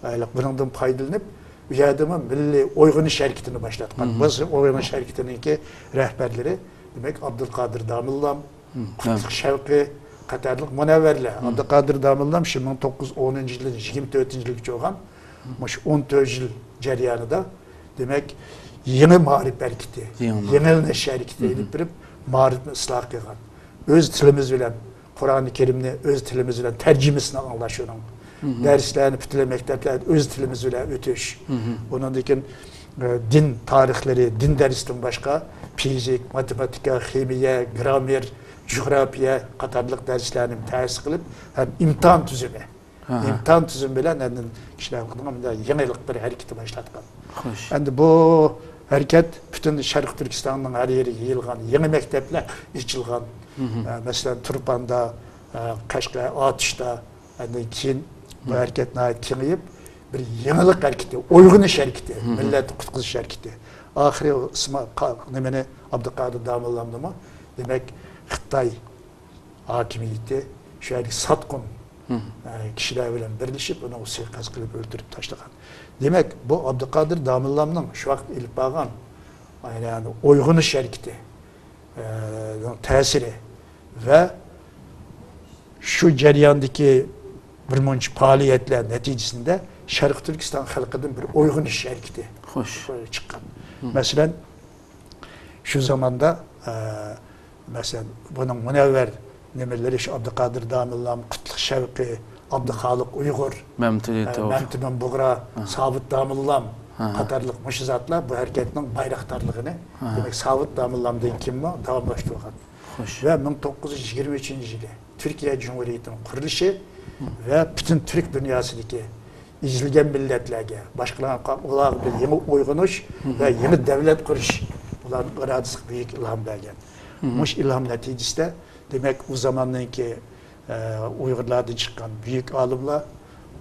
ئە، بۇنىڭدىن پايدىلىنىپ، ئۇ يەردىمۇ مىللىي ئويغىنىش ھەرىكىتىنى باشلاتقان. بۇ ئويغىنىش ھەرىكىتىنىڭكى رەھبەرلىرى، دېمەك، ئابدۇلقادىر داموللام، قۇتلۇق شەۋقى قاتارلىق مۇنەۋۋەرلەر. ئابدۇقادىر داموللام شۇ مىڭ توققۇز يۈز ئونىنچى يىلدىن يىگىرمە تۆتىنچى يىلغىچە بولغان، مۇشۇ ئون تۆت يىل جەريانىدا، دېمەك، يېڭى مائارىپ ھەرىكىتى، يېڭى مائارىپ. يېڭىلىنىش ھەرىكىتى ئېلىپ بېرىپ، مائارىپنى ئىسلاھ قىلغان. ئۆز تىلىمىز بىلەن قۇرئانى كەرىمنى ئۆز تىلىمىز بىلەن تەرجىمىسىنى ئاڭلاش ئۇنىڭ. دەرسلەرنى پۈتۈنلەي مەكتەپلەردە ئۆز تىلىمىز بىلەن ئۆتۈش. ئۇنىڭدىن كېيىن، ئە، دىن تارىخلىرى، دىن دەرسىدىن باشقا فىزىك، ماتېماتىكا، خىمىيە، گراممېر، جۇغراپىيە قاتارلىق دەرسلەرنى تەسىس قىلىپ، ھەم ئىمتىھان تۈزۈمى. ئىمتىھان تۈزۈمى بىلەن ئاندىن كىشىلەر يېڭىلىق بىر ھەرىكىتى باشلاتقان. ئەمدى بۇ ھەرىكەت پۈتۈن شەرقىي تۈركىستاننىڭ ھەر يېرىگە يېيىلغان، يېڭى مەكتەپلەر ئېچىلغان. ئە، مەسىلەن، تۇرپاندا، ئە، قەشقەر، ئاتۇشتا، ئاندىن كېيىن بۇ ھەرىكەت ناھايىتى كېڭىيىپ، بىر يېڭىلىق ھەرىكىتى، ئويغىنىش ھەرىكىتى، مىللەتنى قۇتقۇزۇش ھەرىكىتى. ئاخىرى ئۇ ئىسما-، قا-، نېمىنى، ئابدۇقادىر داموللامنىمۇ، دېمەك، خىتاي ھاكىمىيىتى شۇ يەردىكى ساتقۇن، ئە، كىشىلەر بىلەن بىرلىشىپ، ئۇنى سۇيىقەست قىلىپ ئۆلتۈرۈپ تاشلىغان. دېمەك، بۇ ئابدۇقادىر داموللامنىڭ شۇ ۋاقىت ئېلىپ بارغان، يەنى ئويغىنىش ھەرىكىتى، ئە، تەسىرى ۋە شۇ جەرياندىكى بىر مۇنچە پائالىيەتلەر نەتىجىسىندە شەرقىي تۈركىستان خەلقىدىن بىر ئويغىنىش ھەرىكىتى چىققان. مەسىلەن، شۇ زاماندا، ئە، مەسىلەن، بۇنىڭ مۇنەۋۋەر نېمىلىرى شۇ ئابدۇقادىر داموللام، قۇتلۇق شەۋقى، ئابدۇخالىق ئۇيغۇر، مەمتىمىن ئە، توف. مەمتىمىن بۇغرا، سابىت داموللام قاتارلىق مۇشۇ زاتلار بۇ ھەرىكەتنىڭ بايراقدارلىقىنى، دېمەك، سابىت داموللامدىن كېيىنمۇ داۋاملاشتۇرغان. ۋە مىڭ توققۇز يۈز يىگىرمە ئۈچىنچى يىلى تۈركىيە جۇمھۇرىيىتىنىڭ قۇرۇلۇشى ۋە پۈتۈن تۈرك دۇنياسىدىكى ئېزىلگەن مىللەتلەرگە، باشقىلارغا، ئۇلارغا بىر يېڭى ئويغىنىش ۋە يېڭى دەۋلەت قۇرۇش ئۇلارنىڭ ئىرادىسىغا بۈيۈك ئىلھام بەرگەن. مۇشۇ ئىلھام نەتىجىسىدە، دېمەك، ئۇ زاماننىڭكى، ئە، ئۇيغۇرلاردىن چىققان بۈيۈك ئالىملار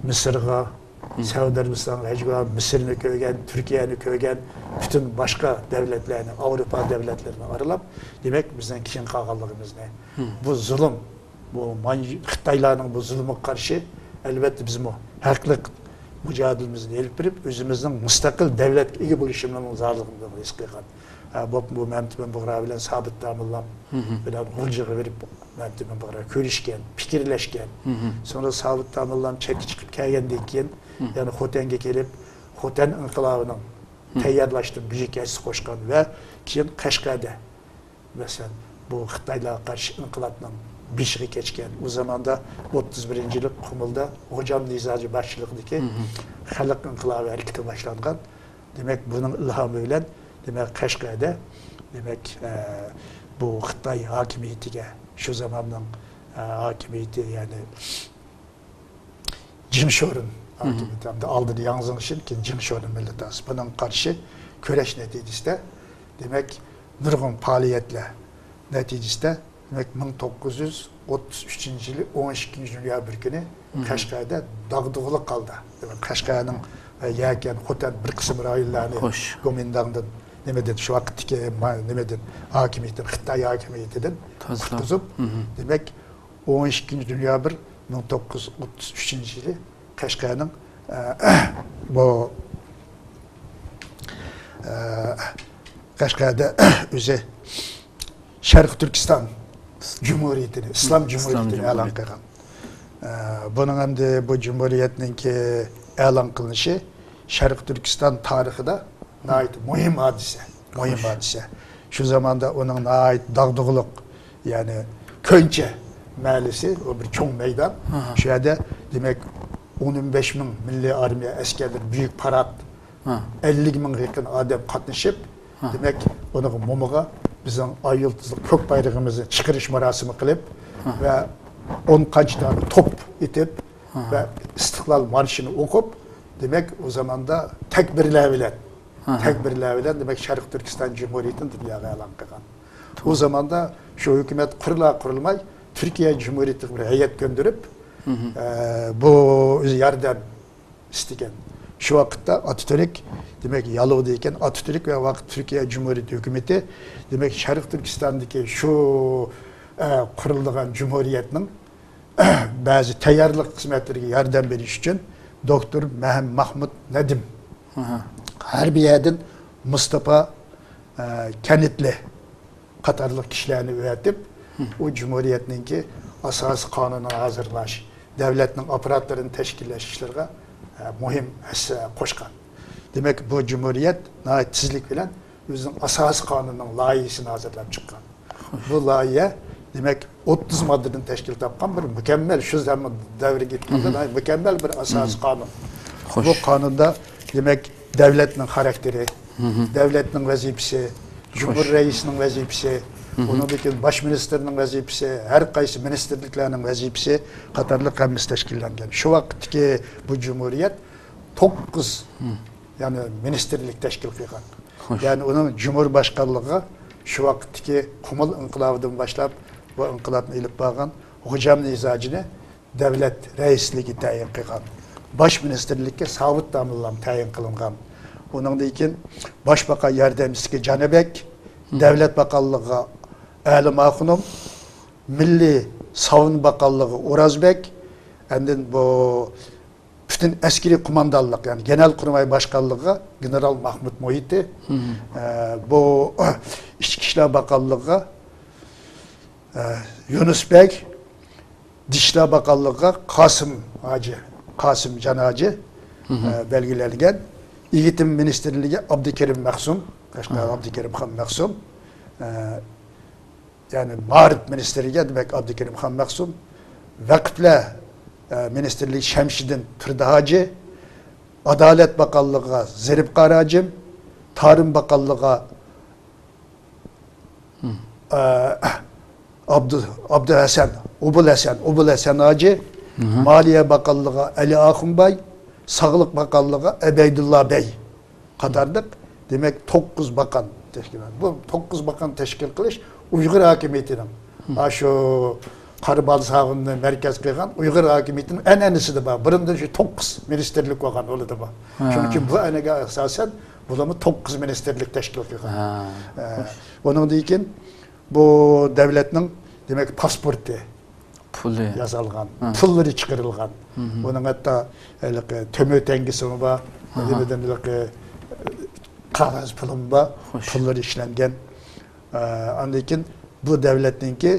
مىسىرغا، سەئۇدى ئەرەبىستانغا ھەجگە بارغان، مىسىرنى كۆرگەن، تۈركىيەنى كۆرگەن، پۈتۈن باشقا دەۋلەتلەرنى، ئاۋروپا دەۋلەتلىرىنى ئارىلاپ، دېمەك، بىزنىڭ كېيىن قالغانلىقىمىزنى، بۇ زۇلۇم، بۇ مان-، خىتايلارنىڭ بۇ زۇلمىغا قارشى، ئەلۋەتتە، بىزمۇ ھەقلىق مۇجادىلىمىزنى ئېلىپ بېرىپ، ئۆزىمىزنىڭ مۇستەقىل دەۋلەتكە ئىگە بولۇشىمىزنىڭ زارلىقىنى ھېس قىلغان. ھە، بۇ، بۇ مەمتىمىن بۇغرا بىلەن سابىت داموللام بىلەن غۇلجىغا بېرىپ، مەمتىمىن بۇغرا كۆرۈشكەن، پىكىرلەشكەن. سوڭرا سابىت داموللام چەتكە چىقىپ كەلگەندىن كېيىن، يەنە خوتەنگە كېلىپ، خوتەن ئىنقىلابىنىڭ تەييارلاشتا بۈيۈك ھەسسە قوشقان ۋە كېيىن قەشقەردە، مەسىلەن، بۇ خىتايلارغا قارشى ئىنقىلابنىڭ بېشىغا كەچكەن، ئۇ زاماندا ئوتتۇز بىرىنچى يىلى قۇمۇلدا غوجام نىزاجى باشچىلىقىدىكى خەلق ئىنقىلابى ھەرىكىتى باشلانغان. دېمەك، بۇنىڭ ئىلھامى بىلەن، دېمەك، قەشقەردە، دېمەك، ئە، بۇ خىتاي ھاكىمىيىتىگە، شۇ زاماننىڭ، ئە، ھاكىمىيىتى، يەنى جىڭ شورۇن ھاكىمىيىتى، ھەمدە ئالدىدا ياڭ زېڭشىن، كېيىن جىڭ شورۇن مىللىتارىسى. بۇنىڭغا قارشى كۈرەش نەتىجىسىدە، دېمەك، نۇرغۇن پائالىيەتلەر نەتىجىسىدە، دېمەك، مىڭ توققۇز يۈز ئوتتۇز ئۈچىنچى يىلى ئون ئىككىنچى نويابىر كۈنى قەشقەردە داغدۇغىلىق ھالدا، دېمەك، قەشقەرنىڭ ۋە يەكەن، خوتەن بىر قىسىم رايونلارنى گومىنداڭدىن، نېمىدىن، شۇ ۋاقىتتىكى ما-، نېمىدىن، ھاكىمىيىتىدىن، خىتاي ھاكىمىيىتىدىن قۇتقۇزۇپ، دېمەك، ئون ئىككىنچى نويابىر مىڭ توققۇز يۈز ئوتتۇز ئۈچىنچى يىلى قەشقەرنىڭ، ئە، بۇ، ئە، قەشقەردە ئۆزى شەرقىي تۈركىستان جۇمھۇرىيىتىنى، ئىسلام جۇمھۇرىيىتىنى ئېلان قىلغان. ئە، بۇنىڭ ئەمدى بۇ جۇمھۇرىيەتنىڭكى ئېلان قىلىنىشى شەرقىي تۈركىستان تارىخىدا ناھايىتى مۇھىم ھادىسە، مۇھىم ھادىسە. شۇ زاماندا ئۇنىڭ ناھايىتى داغدۇغىلىق، يەنى كۆنچە مەھەللىسى، ئۇ بىر چوڭ مەيدان. شۇ يەردە، دېمەك، ئون بەش مىڭ مىللىي ئارمىيە ئەسكەرلىرى بۈيۈك پارات، ئەللىك مىڭغا يېقىن ئادەم قاتنىشىپ، دېمەك، ئۇنىڭ مومىغا بىزنىڭ ئاي يۇلتۇزلۇق كۆك بايرىقىمىزنى چىقىرىش مۇراسىمى قىلىپ ۋە ئون قانچە دانە توپ ئېتىپ ۋە ئىستىقلال مارشىنى ئوقۇپ، دېمەك، ئۇ زاماندا تەكبىرلەر بىلەن، تەكبىرلەر بىلەن، دېمەك، شەرقىي تۈركىستان جۇمھۇرىيىتىنى دۇنياغا ئېلان قىلغان. ئۇ زاماندا شۇ ھۆكۈمەت قۇرۇلا قۇرۇلماي، تۈركىيە جۇمھۇرىيىتىگە بىر ھەيئەت كۆندۈرۈپ، ئە، بۇ ئۆزى ياردەم ئىستىگەن. شۇ ۋاقىتتا ئاتاتۈرك، دېمەك، يالۋۇردى ئىكەن. ئاتاتۈرك ۋە ۋاقىت تۈركىيە جۇمھۇرىيىتى ھۆكۈمىتى، دېمەك، شەرقىي تۈركىستاندىكى شۇ، ئە، قۇرۇلىدىغان جۇمھۇرىيەتنىڭ بەزى تەييارلىق خىزمەتلىرىگە ياردەم بېرىش ئۈچۈن دوكتور مەھەم-، مەھمۇد نەدىم، غەربىيەدىن مۇستاپا، ئە، كەنتلى قاتارلىق كىشىلەرنى ئەۋەتىپ، ئۇ جۇمھۇرىيەتنىڭكى ئاساسىي قانۇنىنى ھازىرلاش، دۆلەتنىڭ ئاپپاراتلىرىنى تەشكىللەش ئىشلىرىغا، ئە، مۇھىم ھەسسە قوشقان. دېمەك، بۇ جۇمھۇرىيەت ناھايىتى تېزلىك بىلەن ئۆزىنىڭ ئاساسىي قانۇنىنىڭ لايىھىسىنى ھازىرلاپ چىققان. بۇ لايىھە، دېمەك، ئوتتۇز ماددىدىن تەشكىل تاپقان بىر مۇكەممەل، شۇ زامان دەۋرگە ئېيتقاندا، ناھايىتى مۇكەممەل بىر ئاساسىي قانۇن. بۇ قانۇندا، دېمەك، دۆلەتنىڭ خاراكتېرى، دۆلەتنىڭ ۋەزىپىسى، جۇمھۇر رەئىسىنىڭ ۋەزىپىسى، ئۇنىڭدىن كېيىن باش مىنىستىرنىڭ ۋەزىپىسى، ھەر قايسى مىنىستىرلىكلەرنىڭ ۋەزىپىسى قاتارلىق ھەممىسى تەشكىللەنگەن. شۇ ۋاقىتتىكى بۇ جۇمھۇرىيەت توققۇز، يەنى مىنىستىرلىك تەشكىل قىلغان. يەنى ئۇنىڭ جۇمھۇر باشقانلىقىغا شۇ ۋاقىتتىكى قۇمۇل ئىنقىلابىدىن باشلاپ بۇ ئىنقىلابنى ئېلىپ بارغان غوجام نىزاجىنى دۆلەت رەئىسلىكى تەيىن قىلغان. باش مىنىستىرلىككە ساۋۇت داموللام تەيىن قىلىنغان. ئۇنىڭدىن كېيىن باش باقان ياردەمچىسىگە جانىبەك، دۆلەت باقانلىقىغا ئەلىما خانىم، مىللىي ساۋۇنما باقانلىقىغا ئورازبەك، ئاندىن بۇ پۈتۈن ئەسكىرىي قوماندانلىق، يەنى گېنېرال قۇراماي باشقانلىقىغا گېنېرال مەھمۇت مۇھىتى، ئە، بۇ ئىچكى ئىشلار باقانلىقىغا، ئە، يۇنۇس بەگ، دىشلا باقانلىقىغا قاسىم ھاجى، قاسىمجان ھاجى، ئە، بەلگىلەنگەن. ئېگىتىم مىنىستىرلىكىگە ئابدۇكېرىم مەخسۇم، قەشقەر ئابدۇكېرىم خان مەخسۇم، ئە، يەنى مائارىپ مىنىستىرىگە، دېمەك، ئابدۇكېرىم خان مەخسۇم، ۋەقىپلەر، ئە، مىنىستىرلىكى شەمشىدىن تۇردى ھاجى، ئادالەت باقانلىقىغا زېرىپ قاراجىم، تارىم باقانلىقىغا ئە، ئابدۇ-، ئابدۇھەسەن، ئوبۇلھەسەن، ئوبۇلھەسەن ھاجى، مالىيە باقانلىقىغا ئەلى ئاخۇنباي، ساغلىق باقانلىقىغا ئەبەيدۇللا بەي قاتارلىق، دېمەك، توققۇز باقان تەشكىل قىلغان. بۇ توققۇز باقان تەشكىل قىلىش ئۇيغۇر ھاكىمىيىتىنىڭ، ھە، شۇ قارا بالساغۇننى مەركەز قىلغان ئۇيغۇر ھاكىمىيىتىنىڭ ئەنئەنىسىدە بار. بۇرۇندىن شۇ توققۇز مىنىستىرلىك بولغان ئۇلىدا بار. ھە. شۇنىڭ ئۈچۈن بۇ ئەنئەنىگە ئاساسەن بۇلارمۇ توققۇز مىنىستىرلىك تەشكىل قىلغان. ھە. ئە، ئۇنىڭدىن كېيىن بۇ دۆلەتنىڭ، دېمەك، پاسپورتى پۇلى ياسالغان، ھە، پۇللىرى چىقىرىلغان. مھم. ئۇنىڭ ھەتتا ھېلىقى تۆمۈر تەڭگىسىمۇ بار، ھە، ھە، نېمىدىن ھېلىقى قەغەز پۇلىمۇ بار، خوش، پۇللىرى ئىشلەنگەن. ئە، ئاندىن كېيىن بۇ دۆلەتنىڭكى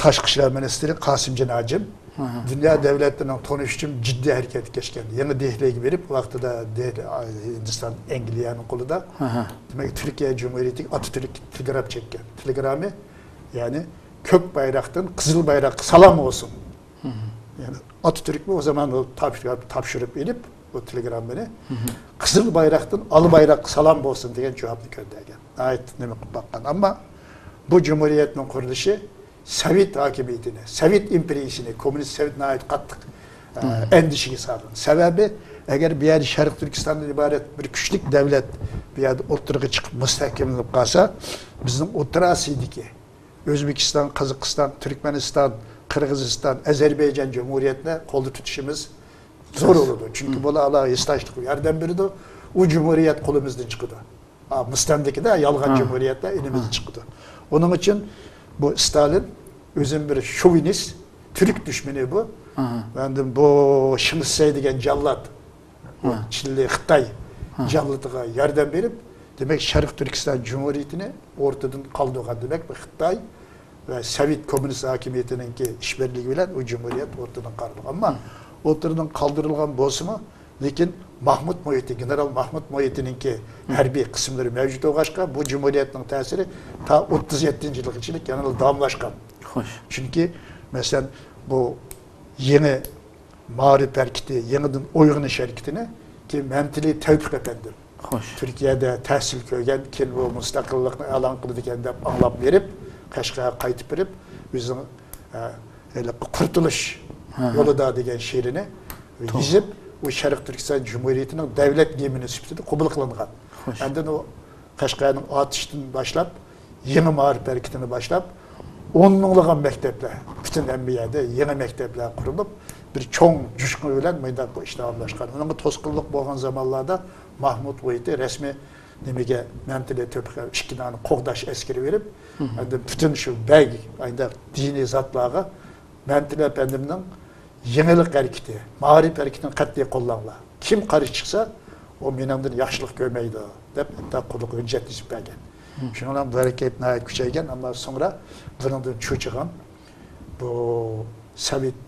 تاشقى ئىشلار مىنىستىرى قاسىمجان ھاجىم، ھە، ھە، دۇنيا دۆلەتلىرىنىڭ تونۇشى ئۈچۈن جىددىي ھەرىكەتكە كەچكەن. يېڭى دېھلىگە بېرىپ، ۋاقتىدا دېھلى، ھىندىستان ئەنگلىيەنىڭ قولىدا. ھە، ھە. دېمەك، تۈركىيە جۇمھۇرىيىتىگە ئاتاتۈرك تېلېگراف چەككەن. تېلېگرامى، يەنى، كۆك بايراقتىن قىزىل بايراققا سالام بولسۇن. مھم. يەنى ئاتاتۈركمۇ ئۇ زامان ئۇ تاپشۇرۇپ، تاپشۇرۇپ ئېلىپ، ئۇ تېلېگراممىنى، مھم، قىزىل بايراقتىن ئالا بايراققا سالام بولسۇن دېگەن جاۋابنى كۆتۈرگەن. ناھايىتى نېمە قىلىپ باققان. ئەمما بۇ جۇمھۇرىيەتنىڭ قۇرۇلۇشى سوۋېت ھاكىمىيىتىنى، سوۋېت ئىمپېرىيىسىنى، كوممۇنىست سوۋېت ناھايىتى قاتتىق، ئە، مھم، ئەندىشىگە سالغان. سەۋەبى، ئەگەر بۇ يەردە شەرقىي تۈركىستاندىن ئىبارەت بىر كۈچلۈك دەۋلەت بۇ يەردە ئوتتۇرىغا چىقىپ مۇستەھكەملىنىپ قالسا، بىزنىڭ ئوتتۇرا ئاسىيىدىكى ئۆزبېكىستان، قازاقىستان، تۈركمەنىستان، قىرغىزىستان، ئەزەربەيجان جۇمھۇرىيەتنى قولدا تۇتۇشىمىز زور بولىدۇ. چۈنكى بۇلار ئالاھىدە ھېسداشلىق ياردەم بېرىدۇ. ئۇ جۇمھۇرىيەت قولىمىزدىن چىقىدۇ. ئا، مۇستەملىكىدە يالغان جۇمھۇرىيەتلەر ئېلىمىزدىن چىقىدۇ. ئۇنىڭ ئۈچۈن بۇ ستالىن ئۆزىنى بىر شوۋىنىست، تۈرك دۈشمىنى بۇ. ئاندىن بۇ شېڭ شىسەي دېگەن جاللات، چىللى خىتاي جاللىتىغا ياردەم بېرىپ، دېمەك، شەرقىي تۈركىستان جۇمھۇرىيىتىنى ئورتىدىن قالدۇرغان. دېمەك، بۇ خىتاي ۋە سوۋېت كوممۇنىست ھاكىمىيىتىنىڭكى ئىشبىرلىكى بىلەن ئۇ جۇمھۇرىيەت ئورتىدىن قالدۇرۇلغان. ئەمما ئورتىدىن قالدۇرۇلغان بولسىمۇ، لېكىن ماھمۇت مۇھىتى، گېنېرال ماھمۇت مۇھىتىنىڭكى ھەربىي قىسىملىرى مەۋجۇت بولغاچقا، بۇ جۇمھۇرىيەتنىڭ تەسىرى تا ئوتتۇز يەتتىنچى يىلغىچىلىك يەنىلا داۋاملاشقان. خوش. چۈنكى، مەسىلەن، بۇ يېڭى مائارىپ ھەرىكىتى، يېڭىدىن ئويغىنىش ھەرىكىتىنى كېيىن مەمتىلى تەۋپىق ئەپەندىم، خوش، تۈركىيەدە تەھسىل كۆرگەن، كېيىن بۇ مۇستەقىللىقنى ئېلان قىلىدىكەن دەپ ئاڭلاپ بېرىپ، قەشقەرگە قايتىپ بېرىپ، ئۆزىنىڭ، ئە، ھېلىقى قۇرتۇلۇش يولىدا دېگەن شېئىرىنى يېزىپ، ئۇ شەرقىي تۈركىستان جۇمھۇرىيىتىنىڭ دەۋلەت گىمنى سۈپىتىدە قوبۇل قىلىنغان. خوش. ئاندىن ئۇ قەشقەرنىڭ ئاتۇشىدىن باشلاپ، يېڭى مائارىپ ھەرىكىتىنى باشلاپ، ئون مىڭلىغان مەكتەپلەر، پۈتۈن ھەممە يەردە يېڭى مەكتەپلەر قۇرۇلۇپ، بىر چوڭ جۇشقۇن بىلەن مۇنداق بۇ ئىش داۋاملاشقان. ئۇنىڭغا توسقۇنلۇق بولغان زامانلاردا ماھمۇت مۇھىتى رەسمىي نېمىگە، مەمتىلى تۆپىگە ئىككى دانە قوغداش ئەسكىرى بېرىپ، ئاندىن پۈتۈن شۇ بەگ، ئانداق دىنىي زاتلارغا مەمتىلى ئەپەندىمنىڭ يېڭىلىق ھەرىكىتى، مائارىپ ھەرىكىتىنى قەتئىي قوللاڭلار. كىم قارشى چىقسا، ئۇ مېنىڭدىن ياخشىلىق كۆرمەيدۇ، دەپ ھەتتا قۇللۇق ھۆججەت يېزىپ بەرگەن. شۇنىڭ بىلەن بۇ ھەرىكەت ناھايىتى كۈچەيگەن، ئەمما سوڭرا بۇنىڭدىن چۆچۈگەن بۇ سوۋېت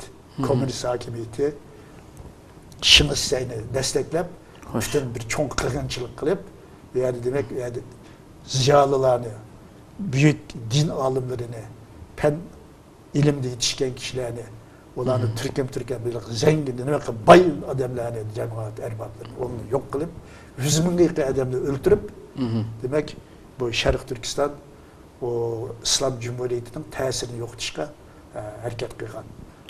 كوممۇنىست ھاكىمىيىتى شېڭ شىسەينى دەستەكلەپ، پۈتۈن بىر چوڭ قىرغىنچىلىق قىلىپ، بۇ يەردە، دېمەك، بۇ يەردە زىيالىيلارنى، بۈيۈك دىن ئالىملىرىنى، پەن ئىلىمدە يېتىشكەن كىشىلەرنى، ئۇلارنى تۈركەم-تۈركەم بىر زەڭگىن، نېمە قىلىپ، باي ئادەملەرنى، جامائەت ئەربابلىرىنى، ئۇلارنى يوق قىلىپ، يۈز مىڭغا يېقىن ئادەمنى ئۆلتۈرۈپ، دېمەك، بۇ شەرقىي تۈركىستان، ئۇ ئىسلام جۇمھۇرىيىتىنىڭ تەسىرىنى يوقىتىشقا، ئە، ھەرىكەت قىلغان.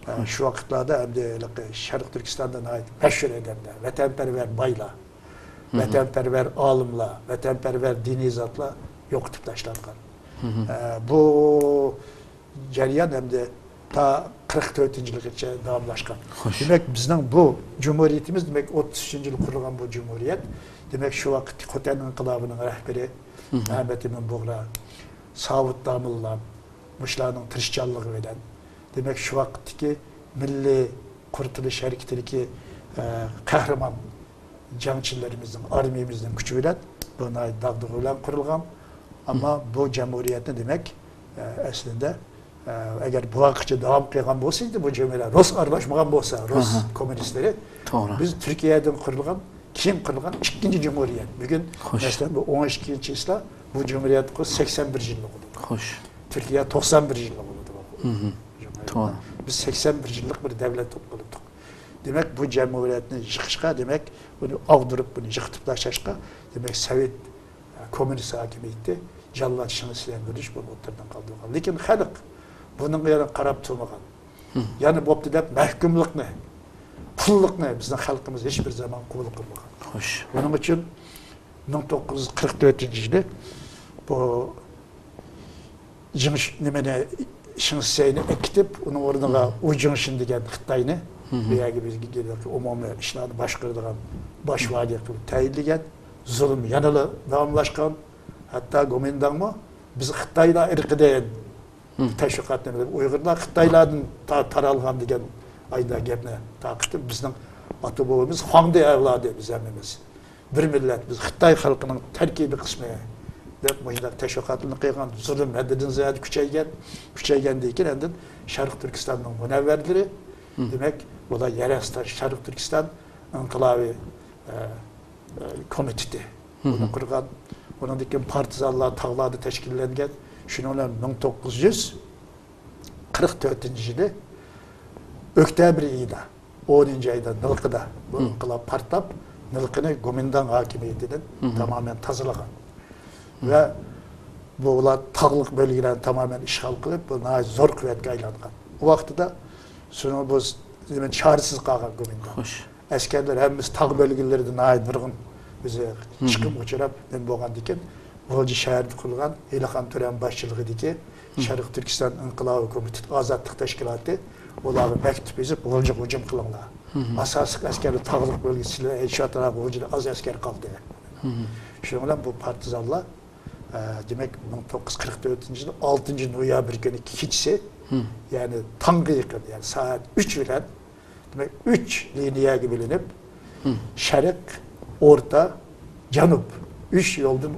ئە، شۇ ۋاقىتلاردا ئەمدى ھېلىقى شەرقىي تۈركىستاندا ناھايىتى مەشھۇر ئادەملەر، ۋەتەنپەرۋەر بايلار، ۋەتەنپەرۋەر ئالىملار، ۋەتەنپەرۋەر دىنىي زاتلار يوقىتىپ تاشلانغان. ئە، بۇ جەريان ئەمدى تا قىرىق تۆتىنچى يىلغىچە داۋاملاشقان. خوش. دېمەك، بىزنىڭ بۇ جۇمھۇرىيىتىمىز، دېمەك، ئوتتۇز ئۈچىنچى يىلى قۇرۇلغان بۇ جۇمھۇرىيەت، دېمەك، شۇ ۋاقىتتىكى خوتەن ئىنقىلابىنىڭ رەھبىرى مەمەت ئىمىن بۇغرا، ساۋۇت داموللا، مۇشۇلارنىڭ تىرىشچانلىقى بىلەن، دېمەك، شۇ ۋاقىتتىكى مىللىي قۇرتۇلۇش ھەرىكىتىدىكى، ئە، قەھرىمان جەڭچىلىرىمىزنىڭ، ئارمىيىمىزنىڭ كۈچى بىلەن بۇ ناھايىتى داغدۇغا بىلەن قۇرۇلغان. ئەمما بۇ جەمھۇرىيەتنى، دېمەك، ئە، ئەسلىدە، ئە، ئەگەر بۇرۇنقىچە داۋام قىلغان بولسا ئىدى، بۇ جەمھۇرىيەت رۇس ئارىلاشمىغان بولسا، رۇس كوممۇنىستلىرى، توغرا، بىز تۈركىيەدىن قۇرۇلغان، كېيىن قۇرۇلغان ئىككىنچى جۇمھۇرىيەت. بۈگۈن، خوش، مەسىلەن، بۇ ئون ئىككىنچى ئىسلام بۇ جۇمھۇرىيەت قۇرۇپ سەكسەن بىر يىللىق بولدى. خوش. تۈركىيە توقسان بىر يىللىق بولدى. توغرا. بىز سەكسەن بىر يىللىق بىر دەۋلەت بولۇپ قالدۇق. دېمەك، بۇ جەمھۇرىيەتنى يىقىشقا، دېمەك، بۇنى ئاغدۇرۇپ، بۇنى يىقىتىپ تاشلاشقا، دېمەك، سوۋېت كوممۇنىست ھاكىمىيىتى جاللات شېڭ شىسەينى بىلىش بۇنى ئوتتۇرىدىن قالدۇرغان. لېكىن خەلق بۇنىڭغا يەنە قاراپ تۇرمىغان. يەنە بوپتۇ دەپ مەھكۇملۇقنى، قۇللۇقنى بىزنىڭ خەلقىمىز ھېچ بىر زامان قوبۇل قىلمىغان. خوش. بۇنىڭ ئۈچۈن مىڭ توققۇز يۈز قىرىق تۆتىنچى يىلى بۇ جىڭ، نېمىنى، شېڭ شىسەينى ئەكېتىپ، ئۇنىڭ ئورنىغا ئۇ جىڭشىن دېگەن خىتاينى بۇ يەرگە بىزگە ئومۇمىي ئىشلارنى باشقۇرىدىغان باش ۋالىي قىلىپ تەيىنلىگەن. زۇلۇم يەنىلا داۋاملاشقان. ھەتتا گومىنداڭمۇ بىز خىتايلار ئىرقىدىن تەشۋىقاتنى بىلىپ، ئۇيغۇرلار خىتايلاردىن تا-، تارالغان دېگەن ئايدا گەپنى تارقىتىپ، بىزنىڭ ئاتا بوۋىمىز خۇاڭدى ئەۋلادى، بىز ھەممىمىز بىر مىللەت، بىز خىتاي خەلقىنىڭ تەركىبىي قىسمى دەپ مۇشۇنداق تەشۋىقاتلارنى قىلغان. زۇلۇم ھەددىدىن زىيادە كۈچەيگەن. كۈچەيگەندىن كېيىن ئاندىن شەرقىي تۈركىستاننىڭ مۇنەۋۋەرلىرى، دېمەك، بۇلار يەر ئاستى شەرقىي تۈركىستان ئىنقىلابى، ئە، ئە، كومىتېتى بۇنى قۇرغان. ئۇنىڭدىن كېيىن پارتىزانلار تاغلاردا تەشكىللەنگەن. شۇنىڭ بىلەن مىڭ توققۇز يۈز قىرىق تۆتىنچى يىلى ئۆكتەبىر ئېيىدا، ئونىنچى ئايدا نىلقىدا بۇ ئىنقىلاب پارتلاپ، نىلقىنى گومىنداڭ ھاكىمىيىتىدىن تامامەن تازىلىغان. ۋە بۇ ئۇلار تاغلىق بۆلگىلەرنى تامامەن ئىشغال قىلىپ، بۇ ناھايىتى زور قۇۋۋەتكە ئايلانغان. ئۇ ۋاقتىدا شۇنىڭ بۇ، دېمەك، چارىسىز قالغان گومىنداڭ. خوش. ئەسكەرلەر ھەممىسى تاغ بۆلگىلىرىدە ناھايىتى نۇرغۇن ئۆزى چىقىم ئۇچراپ نېمە بولغاندىكىن، غۇلجا شەھىرىدە قۇرۇلغان ھېلىخان تۆرەم باشچىلىقىدىكى شەرقىي تۈركىستان ئىنقىلابىي كومىتېتى ئازادلىق تەشكىلاتى ئۇلارغا مەكتۇپ يېزىپ، غۇلجىغا ھۇجۇم قىلىڭلار. ئاساسلىق ئەسكەرلەر تاغلىق بۆلگىسىدە، شۇ ئەتراپىدا غۇلجىدا ئاز ئەسكەر قالدى. شۇنىڭ بىلەن بۇ پارتىزانلار، ئە، دېمەك، مىڭ توققۇز يۈز قىرىق تۆتىنچى يىل ئالتىنچى نويابىر كۈنى كېچىسى، يەنى تاڭغا يېقىن، يەنى سائەت ئۈچ بىلەن، دېمەك، ئۈچ لىنىيەگە بۆلۈنۈپ، شەرق، ئورتا، جەنۇب، ئۈچ يولدىن،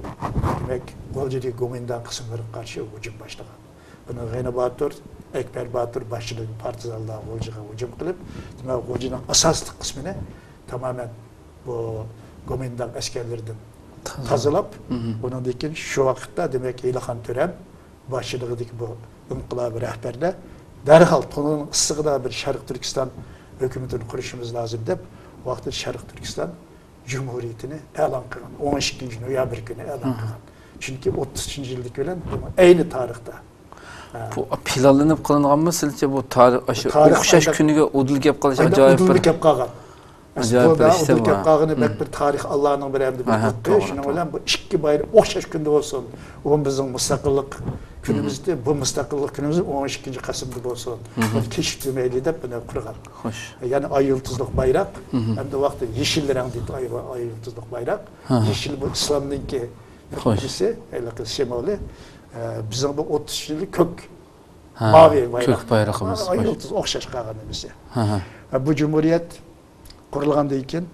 دېمەك، غۇلجىدىكى گومىنداڭ قىسىملىرىغا قارشى ھۇجۇم باشلىغان. بۇنى غېنى باتۇر، ئەكبەر باتۇر باشچىلىقىدىكى پارتىزانلار غۇلجىغا ھۇجۇم قىلىپ، دېمەك، غۇلجىنىڭ ئاساسلىق قىسمىنى تامامەن بۇ گومىنداڭ ئەسكەرلىرىدىن تازىلاپ، ئۇنىڭدىن كېيىن شۇ ۋاقىتتا، دېمەك، ھېلىخان تۆرەم باشچىلىقىدىكى بۇ ئىنقىلابىي رەھبەرلەر دەرھال تونۇرنىڭ ئىسسىقىدا بىر شەرقىي تۈركىستان ھۆكۈمىتىنى قۇرۇشىمىز لازىم دەپ، ۋاقتىدا شەرقىي تۈركىستان جۇمھۇرىيىتىنى ئېلان قىلغان، ئون ئىككىنچى نويابىر كۈنى ئېلان قىلغان. چۈنكى ئوتتۇز ئۈچىنچى يىلدىكى بىلەن ئەينى تارىختا. بۇ پىلانلىنىپ قىلىنغانمۇ سىلچە بۇ تارىخ، ئاشۇ تارىخ ئوخشاش ئايدىڭ. كۈنىگە ئۇدۇل كەپ قالىش ئايدىڭ، ئاجايىپ ئۇدۇل بىر كەپ قالغان. ئەجايىپ بۇ بىر ئىش ئۇدۇل دەپ كەپ قالغىنى بەك بىر تارىخ ئاللانىڭ بىر ئەمدى بىر ھە، ھە، قىلىقى. توغرا، شۇنىڭ توغرا. بىلەن بۇ ئىككى بايرام ئوخشاش كۈندە بولسۇن. ئۇ بىزنىڭ مۇستەقىللىق كۈنىمىزدە، بۇ مۇستەقىللىق كۈنىمىز ئون ئىككىنچى قاسىمدا بولسۇن. بۇنى كېچىكتۈرمەيلى دەپ بۇنى قۇرغان. خوش. يەنى ئاي يۇلتۇزلۇق بايراق، ئەمدى ۋاقتى يېشىل رەڭدىكى ئاي، ئاي يۇلتۇزلۇق بايراق. ھە، ھە. يېشىل بۇ ئىسلامنىڭكى خوش. نېمىسى، ھېلىقى سىمۋولى. ئە، بىزنىڭ بۇ ئوتتۇز يىل كۆك، ھە، ماۋى بايراق. كۆك بايرىقىمىز. ئاي يۇلتۇز ئوخشاش قالغان نېمىسى. ھە، ھە. ھە، بۇ جۇمھۇرىيەت قۇرۇلغاندىن كېيىن،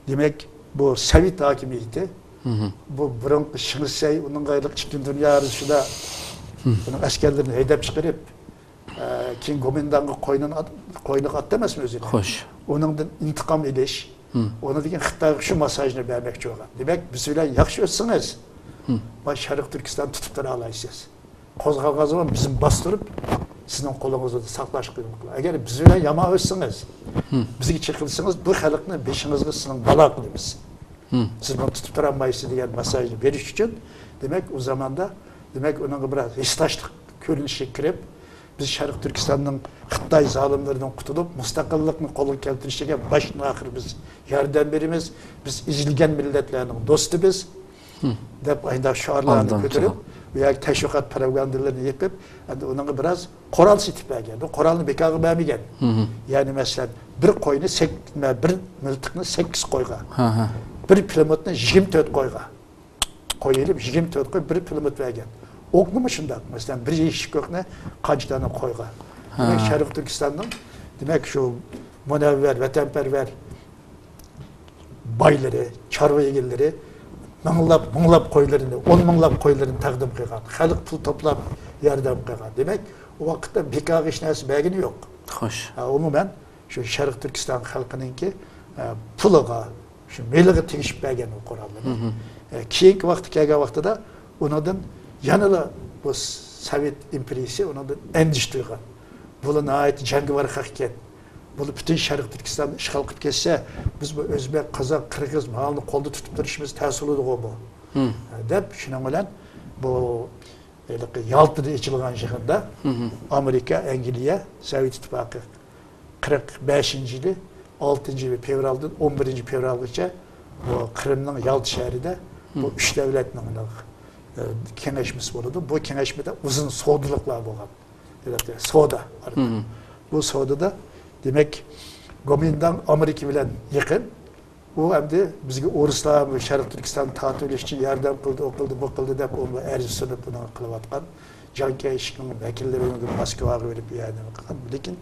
دېمەك، بۇ سوۋېت ھاكىمىيىتى، بۇ بۇرۇنقى شېڭ شىسەي، ئۇنىڭغا ھېلىقى ئىككىنچى دۇنيا ئۇرۇشىدا ئۇنىڭ ئەسكەرلىرىنى ھەيدەپ چىقىرىپ، ئە، كېيىن گومىنداڭغا قوينىنى ئات-، قوينىغا ئاتتى ئەمەسمۇ ئۆزىنى؟ خوش. ئۇنىڭدىن ئىنتىقام ئېلىش، ئۇنىڭدىن كېيىن خىتايغا شۇ ماساژنى بەرمەكچى بولغان. دېمەك، بىز بىلەن ياخشى ئۆتسىڭىز، ما شەرقىي تۈركىستاننى تۇتۇپ تۇرالايسىز. قوزغالغان زامان بىزنى باستۇرۇپ، سىزنىڭ قولىڭىزدا ساقلاش قىلىمىز. ئەگەر بىز بىلەن يامان ئۆتسىڭىز، بىزگە چېقىلسىڭىز، بۇ خەلقنى بېشىڭىزغا سىزنىڭ بالا قىلىمىز. سىز بۇنى تۇتۇپ تۇرالمايسىز دېگەن ماساژنى بېرىش ئۈچۈن، دېمەك، ئۇ زاماندا، دېمەك، ئۇنىڭغا بىر ھېسداشلىق كۆرۈنۈشىگە كىرىپ، بىز شەرقىي تۈركىستاننىڭ خىتاي زالىملىرىدىن قۇتۇلۇپ، مۇستەقىللىقنى قولغا كەلتۈرۈشىگە باشتىن ئاخىر بىز ياردەم بېرىمىز، بىز ئېزىلگەن مىللەتلەرنىڭ دوستى بىز، دەپ ئاينداق شوئارلارنى كۆتۈرۈپ، ئۇ يەرگە تەشۋىقات پروپاگاندىلىرىنى يېپىپ، ئەمدى ئۇنىڭغا بىراز قورال سېتىپ بەرگەن. بۇ قورالنى بىكارغا بەرمىگەن. يەنى، مەسىلەن، بىر قوينى سەك-، بىر مىلتىقنى سەككىز قويغا، بىر پىلىموتنى يىگىرمە تۆت قويغا، قوي ئېلىپ، يىگىرمە تۆت قوي، بىر پىلىموت بەرگەن. ئوقنىمۇ شۇنداق. مەسىلەن، بىر يېشىك ئوقنى قانچە دانە قويغا. دېمەك، شەرقىي تۈركىستاننىڭ، دېمەك، شۇ مۇنەۋۋەر، ۋەتەنپەرۋەر بايلىرى، چارۋا ئىگىلىرى مىڭلاپ، مىڭلاپ قويلىرىنى، ئون مىڭلاپ قويلىرىنى تەقدىم قىلغان. خەلق پۇل توپلاپ ياردەم قىلغان. دېمەك، ئۇ ۋاقىتتا بىكارغا ھېچ نەرسە بەرگىنى يوق. خوش. ھە، ئومۇمەن، شۇ شەرقىي تۈركىستان خەلقىنىڭكى، ئە، پۇلىغا، شۇ مېلىغا تېگىشىپ بەرگەن ئۇ قوراللىرىنى. ئە، كېيىنكى ۋاقىتتا كەلگەن ۋاقتىدا ئۇنىڭدىن يەنىلا بۇ سوۋېت ئىمپېرىيىسى ئۇنىڭدىن ئەندىشە تۇيغان. بۇلار ناھايىتى جەڭگىۋار خەق ئىكەن. بۇلار پۈتۈن شەرقىي تۈركىستاننى ئىشغال قىلىپ كەتسە، بىز بۇ ئۆزبەك، قازاق، قىرغىز ماۋۇلارنى قولدا تۇتۇپ تۇرۇشىمىز تەس بولىدىغۇ بۇ. دەپ، شۇنىڭ بىلەن بۇ ھېلىقى يالتىدا ئېچىلغان يىغىندا ئامېرىكا، ئەنگلىيە، سوۋېت ئىتتىپاقى قىرىق بەشىنچى يىلى ئالتىنچى فېۋرالدىن ئون بىرىنچى فېۋرالغىچە بۇ قىرىمنىڭ يالتا شەھىرىدە بۇ ئۈچ دۆلەتنىڭ، ئە، كېڭەشمىسى بولىدۇ. بۇ كېڭەشمىدە ئۇزۇن سودىلىقلار بولغان. سودا. بۇ سودىدا، دېمەك، گومىنداڭ ئامېرىكا بىلەن يېقىن. ئۇ ئەمدى بىزگە ئورۇسلار شەرقىي تۈركىستاننى تارتىۋېلىش ئۈچۈن ياردەم قىلدى، ئۇ قىلدى، بۇ قىلدى دەپ، ئۇ ئەرز سۇنۇپ بۇنى قىلىۋاتقان. جاڭ كەيشىكنىڭ ۋەكىللىرى ئۇنى ماسكۋاغا بېرىپ، ئۇ يەردە نېمە قىلغان. لېكىن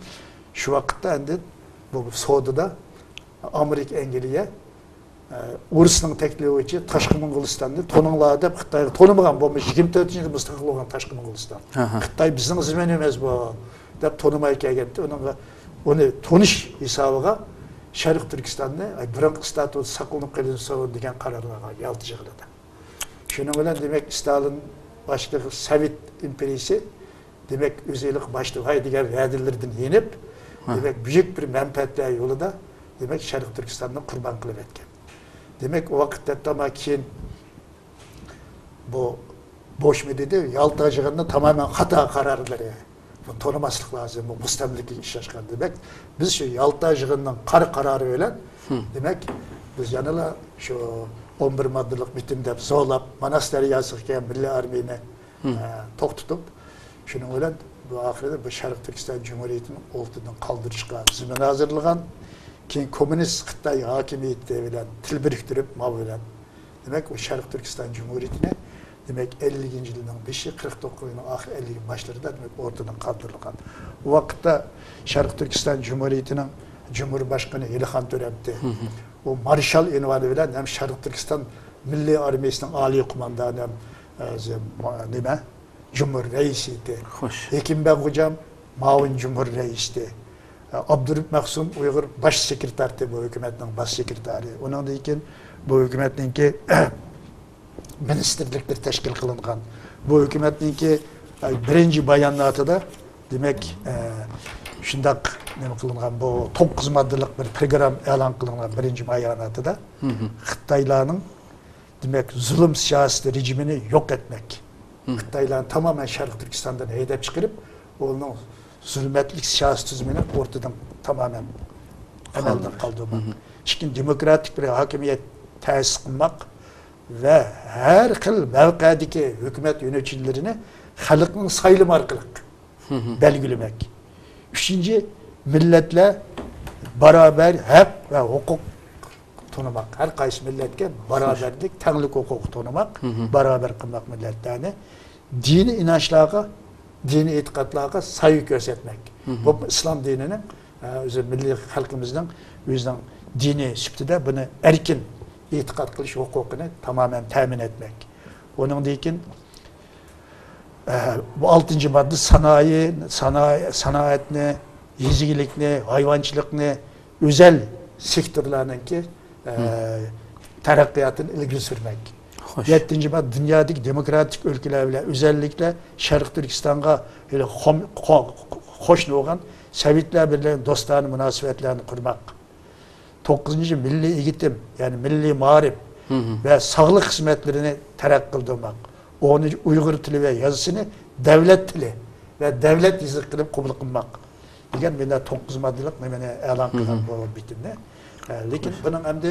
شۇ ۋاقىتتا ئەمدى بۇ سودىدا ئامېرىكا، ئەنگلىيە، ئە، ئورۇسنىڭ تەكلىپى بويىچە تاشقى موڭغۇلىستاننى تونۇڭلار دەپ خىتايغا تونۇمىغان، بولمىسا يىگىرمە تۆتىنچى يىلى مۇستەقىل بولغان تاشقى موڭغۇلىستان. ھە، ھە. خىتاي بىزنىڭ زېمىنىمىز بۇ دەپ تونۇماي كەلگەنتى. ئۇنىڭغا، ئۇنى تونۇش ھېسابىغا شەرقىي تۈركىستاننى، ئاي، بۇرۇنقى ئىستاتۇسىدا ساقلىنىپ قېلىنسۇن دېگەن قارارغا يالتا يىغىنىدا. شۇنىڭ بىلەن، دېمەك، ستالىن باشلىقى سوۋېت ئىمپېرىيىسى، دېمەك، ئۆزى ھېلىقى باشتا ۋاي دېگەن ۋەدىلىرىدىن يېنىپ، ھە. دېمەك، بۈيۈك بىر مەنپەئەتلەر يولىدا، دېمەك، شەرقىي تۈركىستاننى قۇربان قىلىۋەتكەن. دېمەك، ئۇ ۋاقىتتا تامام كېيىن بۇ بوشمۇ دېدى، يالتا يىغىنىنىڭ تامامەن خاتا قارارلىرى. بۇنى تونۇماسلىق لازىم، بۇ مۇستەملىكىگە ئىشلەشكەن. دېمەك، بىز شۇ يالتا يىغىنىنىڭ قارا قارارى بىلەن دېمەك، بىز يەنىلا شۇ ئون بىر ماددىلىق بىتىم دەپ زورلاپ، ماناس دەرياسىغا كەلگەن مىللىي ئارمىيىنى، ئە، توختىتىپ، شۇنىڭ بىلەن بۇ ئاخىرىدا بۇ شەرقىي تۈركىستان جۇمھۇرىيىتىنى ئورتىدىن قالدۇرۇشقا زېمىن ھازىرلىغان. كېيىن كوممۇنىست خىتاي ھاكىمىيىتى بىلەن تىل بىرىكتۈرۈپ، ماۋۇ بىلەن، دېمەك، ئۇ شەرقىي تۈركىستان جۇمھۇرىيىتىنى، دېمەك، ئەللىكىنچى يىلنىڭ بېشى، قىرىق توققۇزىنچى يىلنىڭ ئاخىرى، ئەللىك باشلىرىدا، دېمەك، ئورتىدىن قالدۇرۇلغان. ئۇ ۋاقىتتا شەرقىي تۈركىستان جۇمھۇرىيىتىنىڭ جۇمھۇر باشقىنى ھېلىخان تۆرەمتى. ئۇ مارشال ئۇنۋانى بىلەن ھەم شەرقىي تۈركىستان مىللىي ئارمىيىسىنىڭ ئالىي قوماندانى ھەم، ئە، نېمە، جۇمھۇر رەئىسى ئىدى. خوش. ھېكىم بەگ غوجام مۇئاۋىن جۇمھۇر رەئىسى ئىدى. ئابدۇرۇپ مەخسۇم ئۇيغۇر باش سېكرېتارى، بۇ ھۆكۈمەتنىڭ باش سېكرېتارى. ئۇنىڭدىن كېيىن بۇ ھۆكۈمەتنىڭكى مىنىستىرلىكلىرى تەشكىل قىلىنغان. بۇ ھۆكۈمەتنىڭكى، ئە، بىرىنچى باياناتىدا، دېمەك، ئە، شۇنداق نېمە قىلىنغان، بۇ توققۇز ماددىلىق بىر پروگرامما ئېلان قىلىنغان بىرىنچى باياناتىدا خىتايلارنىڭ، دېمەك، زۇلۇم سىياسىتى رېجىمىنى يوق ئەتمەك. خىتايلارنى تامامەن شەرقىي تۈركىستاندىن ھەيدەپ چىقىرىپ، ئۇنىڭ زۇلمەتلىك سىياسىي تۈزۈمىنى ئورتىدىن تامامەن ئەمەلدىن قالدۇرماق. ئىككىنچى، دېموكراتىك بىر ھاكىمىيەت تەسىس قىلماق ۋە ھەر خىل مەۋقەدىكى ھۆكۈمەت يۆنىتىشلىرىنى خەلقنىڭ سايلىمى ئارقىلىق بەلگىلىمەك. ئۈچىنچى، مىللەتلەر بارابەر ھەق ۋە ھوقۇق تونۇماق، ھەر قايسى مىللەتكە بارابەرلىك، تەڭلىك ھوقۇقى تونۇماق، بارابەر قىلماق مىللەتلەرنى، دىنىي ئىنانچلارغا، دىنىي ئېتىقادلارغا سايغۇ كۆرسەتمەك. بۇ ئىسلام دىنىنىڭ، ئە، ئۆزى مىللىي خەلقىمىزنىڭ ئۆزىنىڭ دىنى سۈپىتىدە بۇنى ئەركىن ئېتىقاد قىلىش ھوقۇقىنى تامامەن تەمىن ئەتمەك. ئۇنىڭدىن كېيىن، ئە، بۇ ئالتىنچى ماددا سانائەت، سانائەتنى، يېزا ئىگىلىكنى، ھايۋانچىلىقنى، ئۆزەل سېكتورلارنىڭكى، ئە، تەرەققىياتىنى ئىلگىرى سۈرمەك. خوش. يەتتىنچى ماددا دۇنيادىكى دېموكراتىك ئۆلكىلەر بىلەن، ئۆزەللىكلە شەرقىي تۈركىستانغا ھېلى خو-، خو-، قوشنا بولغان سوۋېتلار بىلەن دوستانە مۇناسىۋەتلەرنى قۇرماق. توققۇزىنچى، مىللىي ئېگىتىم، يەنى مىللىي مائارىپ ۋە ساغلىق خىزمەتلىرىنى تەرەققىي قىلدۇرماق. ئونىنچى، ئۇيغۇر تىلى ۋە يازىسىنى دەۋلەت تىلى ۋە دەۋلەت يېزىقى قىلىپ قوبۇل قىلماق دېگەن مۇنداق توققۇز ماددىلىق نېمىنى ئېلان قىلغان بۇ بىتىمنى. ئە، لېكىن بۇنىڭ ئەمدى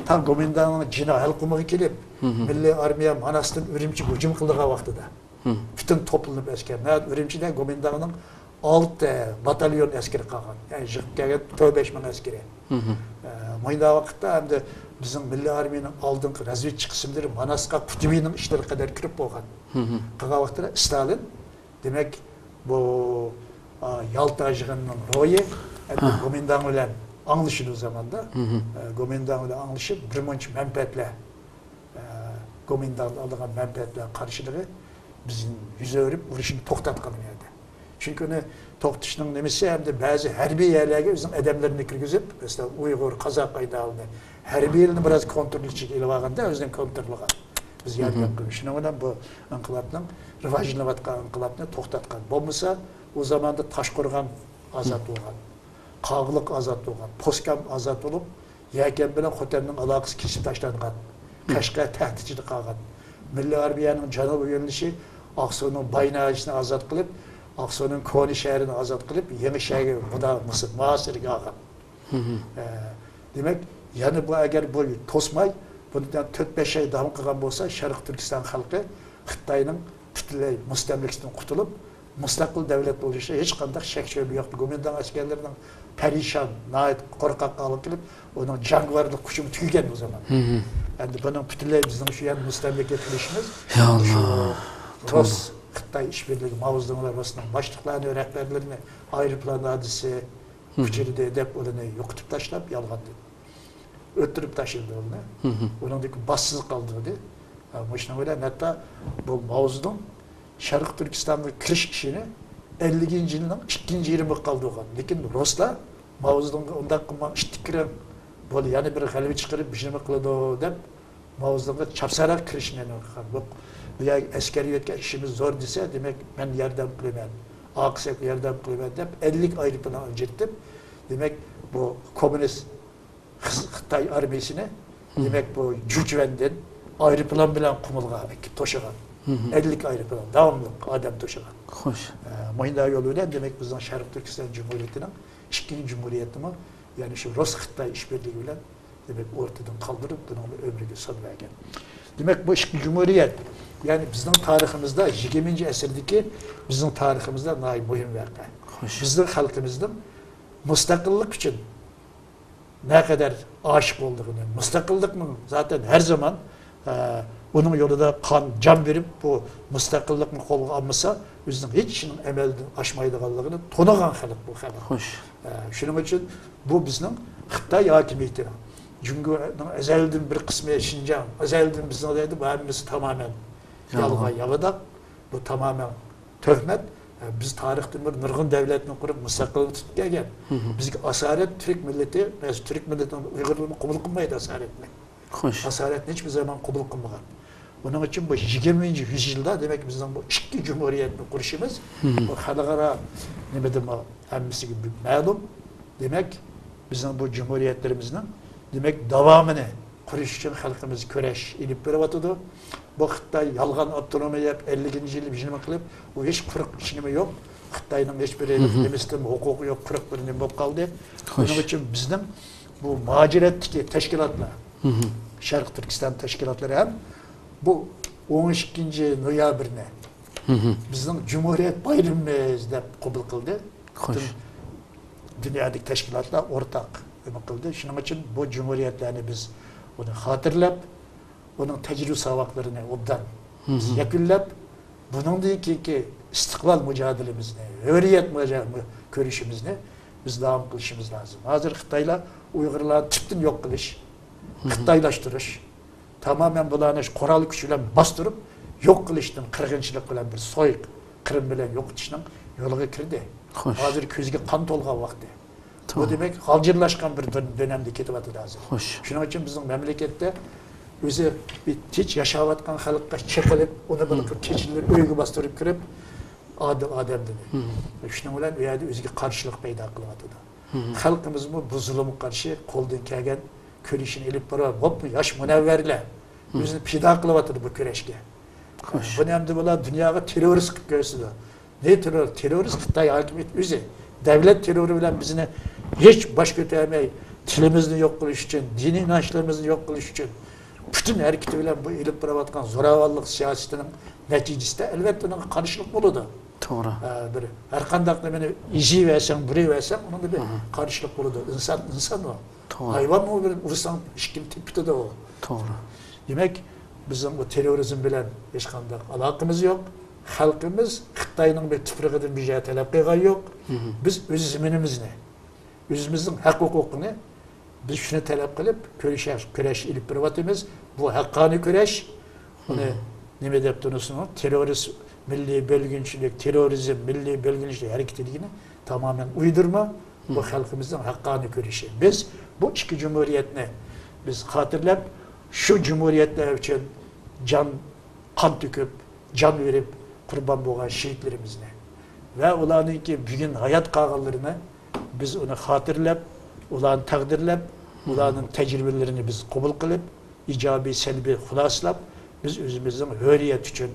تا گومىنداڭنىڭ جېنى ھەلقۇمىغا كېلىپ، مىللىي ئارمىيە ماناستىن ئۈرۈمچىگە ھۇجۇم قىلىدىغان ۋاقتىدا، پۈتۈن توپلىنىپ ئەسكەر. نەدە ئۈرۈمچىدە گومىنداڭنىڭ ئالتە باتاليون ئەسكىرى قالغان. يەنى يىغىپ كەلگەن تۆت بەش مىڭ ئەسكىرى. ئە، مۇنداق ۋاقىتتا ئەمدى بىزنىڭ مىللىي ئارمىيەنىڭ ئالدىنقى رازۋېدچى قىسىملىرى ماناسقا قۇتۇبىنىڭ ئىشلىرىغا قەدەر كىرىپ بولغان. قىلغان ۋاقتىدا ستالىن، دېمەك، بۇ، ئا، يالتا يىغىنىنىڭ روھى، ئەمدى گومىنداڭ بىلەن ئاڭلىشىدۇ زاماندا. ئە، گومىنداڭ بىلەن ئاڭلىشىپ، بىر مۇنچە مەنپەئەتلەر، ئە، گومىنداڭدا ئالىدىغان مەنپەئەتلەر قارشىلىقى بىزنى يۈز ئۆرۈپ ئۇرۇشنى توختاتقان ئۇ يەردە. چۈنكى ئۇنى توختىتىشنىڭ نېمىسى، ئەمدى بەزى ھەربىي يەرلەرگە ئۆزىنىڭ ئادەملىرىنى كىرگۈزۈپ، مەسىلەن، ئۇيغۇر، قازاق ئايدالىنى ھەربىيلىرىنى بىراز كونترول ئىچىگە ئېلىۋالغاندا، ئۆزىنىڭ كونترولىغا بىز ياردەم قىلىمىز. شۇنىڭ بىلەن بۇ ئىنقىلابنىڭ، راۋاجلىنىۋاتقان ئىنقىلابنى توختاتقان. بولمىسا، ئۇ زاماندا تاشقورغان ئازاد بولغان، قاغىلىق ئازاد بولغان، پوسكام ئازاد بولۇپ، يەكەن بىلەن خوتەننىڭ ئالاقىسى كېسىپ تاشلانغان. قەشقەر تەھدىت ئىچىدە قالغان. مىللىي ئارمىيەنىڭ جەنۇبىي يۆنىلىشى ئاقسۇنىڭ باي ناھىيەسىنى ئازاد قىلىپ، ئاقسۇنىڭ كونا شەھىرىنى ئازاد قىلىپ، يېڭى شەھەرگە مۇدا-، مۇس-، مۇھاسىرىگە ئالغان. ئە، دېمەك، يەنە بۇ، ئەگەر بۇ توسماي، بۇنى تۆت بەش ئاي داۋام قىلغان بولسا، شەرقىي تۈركىستان خەلقى خىتاينىڭ پۈتۈنلەي مۇستەملىكىسىدىن قۇتۇلۇپ، مۇستەقىل دەۋلەت بولۇشىغا ھېچقانداق شەك شۈبھە يوق. گومىنداڭ ئەسكەرلىرىنىڭ پەرىشان، ناھايىتى قورقاق ھالغا كېلىپ، ئۇنىڭ جەڭگىۋارلىق كۈچىمۇ تۈگىگەن ئۇ زامان. ئەمدى بۇنىڭ پۈتۈنلەي بىزنىڭ شۇ يەرنى مۇستەملىكە قىلىشىمىز، يا شۇ ئاللا. رۇس، خىتاي ئىشبىرلىكى، ماۋزېدۇڭ ۋە رۇسنىڭ باشلىقلارنى، رەھبەرلىرىنى ئايروپىلان ھادىسىسى ئۇچرىدى دەپ ئۇلارنى يوقىتىپ تاشلاپ، يالغاندىن ئۆلتۈرۈپ تاشلىدى ئۇنى. ئۇنىڭدىن كېيىن باشسىز قالدۇردى. ھە، مۇشۇنىڭ بىلەن ھەتتا بۇ ماۋزېدۇڭ شەرقىي تۈركىستانغا كىرىش ئىشىنى ئەللىكىنچى يىلنىڭ ئىككىنچى يېرىمىغا قالدۇرغان. لېكىن رۇسلار ماۋزېدۇڭغا ئۇنداق قىلماڭ، ئىتتىك كىرىڭ، بۇ يەنە بىر غەلىبە چىقىرىپ، بىر نېمە قىلىدۇ دەپ، ماۋزېدۇڭغا چاپسانراق كىرىشنى قىلغان. بۇ، بۇ يەرگە ئەسكەرگە يەتكەن ئىشىمىز زور دېسە، دېمەك، مەن ياردەم قىلىمەن، ئاقسەككە ياردەم قىلىمەن دەپ، ئەللىك ئايروپىلان ئەلجىرتىپ، دېمەك، بۇ كوممۇنىست خىز-، خىتاي ئارمىيىسىنى، دېمەك، بۇ جۇچۋەندىن ئايروپىلان بىلەن قۇمۇلغا ئەكىپ توشۇغان. ئەللىك ئايروپىلان داۋاملىق ئادەم توشۇغان. خوش. ئە، مۇنداق يول بىلەن، دېمەك، بىزنىڭ شەرقىي تۈركىستان جۇمھۇرىيىتىنىڭ ئىككىنچى جۇمھۇرىيىتىمۇ، يەنى شۇ رۇس-خىتاي ئىشبىرلىكى بىلەن دېمەك، ئورتىدىن قالدۇرۇپ، بۇنىڭ ئۆمرىگە سان بەرگەن. دېمەك، بۇ ئىككى جۇمھۇرىيەت، يەنى بىزنىڭ تارىخىمىزدا، يىگىرمىنچى ئەسىردىكى بىزنىڭ تارىخىمىزدا ناھايىتى مۇھىم ۋەقە. خوش. بىزنىڭ خەلقىمىزنىڭ مۇستەقىللىق ئۈچۈن نەقەدەر ئاشىق بولىدىغىنى، مۇستەقىللىقنىڭ زاتەن ھەر زامان، ئە، ئۇنىڭ يولىدا قان، جان بېرىپ، بۇ مۇستەقىللىقنى قولغا ئالمىسا، ئۆزىنىڭ ھېچ ئىشىنىڭ ئەمەلدىن ئاشمايدىغانلىقىنى تونۇغان خەلق بۇ خەلق. خوش. ئە، شۇنىڭ ئۈچۈن بۇ بىزنىڭ خىتاي ھاكىمىيىتىنىڭ، جۇڭگونىڭ ئەزەلدىن بىر قىسمى شىنجاڭ، ئەزەلدىن بىزنىڭ دەيدۇ، بۇ ھەممىسى تامامەن يالغان. يالغان، ياۋىداق. بۇ تامامەن تۆھمەت. بىز تارىختىن بۇرۇن نۇرغۇن دۆلەتنى قۇرۇپ، مۇستەقىللىقنى تۇتۇپ كەلگەن. مم. بىزگە ئاسارەت تۈرك مىللىتى، مەسىلەن، تۈرك مىللىتىنىڭ ئۇيغۇرلىرىمۇ قوبۇل قىلمايدۇ ئاسارەتنى. خوش. ئاسارەتنى ھېچبىر زامان قوبۇل قىلمىغان. ئۇنىڭ ئۈچۈن بۇ يىگىرمىنچى يۈز يىلدا، دېمەك، بىزنىڭ بۇ ئىككى جۇمھۇرىيەتنى قۇرۇشىمىز، مم، بۇ خەلقئارا نېمىدىمۇ ھەممىسىگە مەلۇم. دېمەك، بىزنىڭ بۇ جۇمھۇرىيەتلىرىمىزنىڭ، دېمەك، داۋامىنى قۇرۇش ئۈچۈن خەلقىمىز كۈرەش ئېلىپ بېرىۋاتىدۇ. بۇ خىتاي يالغان ئاپتونومىيە دەپ ئەللىكىنچى يىلى بىر نېمە قىلىپ، ئۇ ھېچ قۇرۇق ھېچ نېمە يوق. خىتاينىڭ ھېچ بىر مم، نېمىسىدىن ھوقۇقى يوق، قۇرۇق بىر نېمە بولۇپ قالدى. خوش. شۇنىڭ ئۈچۈن بىزنىڭ بۇ مۇھاجىرەتتىكى تەشكىلاتلار، مم، شەرقىي تۈركىستان تەشكىلاتلىرى ھەم بۇ ئون ئىككىنچى نويابىرنى، مم، بىزنىڭ جۇمھۇرىيەت بايرىمىمىز دەپ قوبۇل قىلدى. خوش. پۈتۈن دۇنيادىكى تەشكىلاتلار ئورتاق نېمە قىلدى. شۇنىڭ ئۈچۈن بۇ جۇمھۇرىيەتلەرنى بىز ئۇنى خاتىرىلەپ، ئۇنىڭ تەجرىبە ساۋاقلىرىنى ئوبدان بىز، مم، يەكۈنلەپ، بۇنىڭدىن كېيىنكى ئىستىقلال مۇجادىلىمىزنى، ھۆرىيەت مۇجا-، مۇ-، كۈرىشىمىزنى بىز داۋام قىلىشىمىز لازىم. ھازىر خىتايلار ئۇيغۇرلارنى تۈپتىن يوق قىلىش، مم، خىتايلاشتۇرۇش، تامامەن بۇلارنى قورال كۈچ بىلەن باستۇرۇپ، يوق قىلىشتىن، قىرغىنچىلىق بىلەن، بىر سوي قىرىم بىلەن يوقىتىشنىڭ يولىغا كىردى. خوش. ھازىر كۆزگە قان تولغان ۋاقتى. بۇ، توغرا، دېمەك، غالجىرلاشقان بىر دۆ-، دۆنەمدە كېتىۋاتىدۇ ھازىر. خوش. شۇنىڭ ئۈچۈن بىزنىڭ مەملىكەتتە ئۆزى بىر تىنچ ياشاۋاتقان خەلققە چېقىلىپ، ئۇنى بىر، مم، كېچىلىرى ئۆيگە باستۇرۇپ كىرىپ، ئادىل ئادەمدىن. مم. شۇنىڭ بىلەن ئۇ يەردە ئۆزىگە قارشىلىق پەيدا قىلىۋاتىدۇ. مم. خەلقىمىزمۇ بۇ زۇلۇمغا قارشى قولدىن كەلگەن كۈرىشىنى ئېلىپ بارىۋاتىدۇ. بولۇپمۇ ياش مۇنەۋۋەرلەر، مم، ئۆزىنى پىدا قىلىۋاتىدۇ بۇ كۈرەشكە. خوش. بۇنى ئەمدى بۇلار دۇنياغا تېررورىست قىلىپ كۆرسىتىدۇ. نېمە تېررور؟ تېررورىست خىتاي ھاكىمىيىتى ئۆزى. دەۋلەت تېررورى بىلەن بىزنى ھېچ باش كۆتەرمەي، تىلىمىزنى يوق قىلىش ئۈچۈن، دىنىي ئىنانچلىرىمىزنى يوق قىلىش ئۈچۈن پۈتۈن ھەرىكىتى بىلەن بۇ ئېلىپ بارىۋاتقان زوراۋانلىق سىياسىتىنىڭ نەتىجىسىدە، ئەلۋەتتە، ئۇنىڭغا قارشىلىق بولىدۇ. توغرا. ئە، بىر ھەر قانداق نېمىنى ئېزىۋەرسەڭ، بۇرۇۋەرسەڭ، ئۇنىڭدا بىر، مم، قارشىلىق بولىدۇ. ئىنسان ئىنسان ئۇ. توغرا. ھايۋانمۇ بىر ئۇرساڭ ئىككىنى تېپىتىدۇ ئۇ. توغرا. دېمەك، بىزنىڭ بۇ تېررورىزم بىلەن ھېچقانداق ئالاقىمىز يوق. خەلقىمىز خىتاينىڭ بىر تۇپرىقىدىن بىر يەر تەلەپ قىلغان يوق. مم. بىز ئۆز زېمىنىمىزنى، ئۆزىمىزنىڭ ھەق ھوقۇقىنى، بىز شۇنى تەلەپ قىلىپ كۈرەش، كۈرەش ئېلىپ بېرىۋاتىمىز. بۇ ھەققانىي كۈرەش. بۇنى، مم، نېمە دەپ تونۇسىڭىز، تېررورىست، مىللىي بۆلگۈنچىلىك، تېررورىزم، مىللىي بۆلگۈنچىلىك ھەرىكىتى دېگىنى تامامەن ئۇيدۇرما. بۇ، مم، خەلقىمىزنىڭ ھەققانىي كۈرىشى. بىز بۇ ئىككى جۇمھۇرىيەتنى بىز خاتىرىلەپ، شۇ جۇمھۇرىيەتلەر ئۈچۈن جان، قان تۆكۈپ، جان بېرىپ قۇربان بولغان شېھىتلىرىمىزنى ۋە ئۇلارنىڭكى بۈگۈن ھايات قالغانلىرىنى بىز ئۇنى خاتىرىلەپ، ئۇلارنى تەقدىرلەپ، ئۇلارنىڭ تەجرىبىلىرىنى بىز قوبۇل قىلىپ، ئىجابىي، سەلبىي خۇلاسىلاپ، بىز ئۆزىمىزنىڭ ھۆرىيەت ئۈچۈن،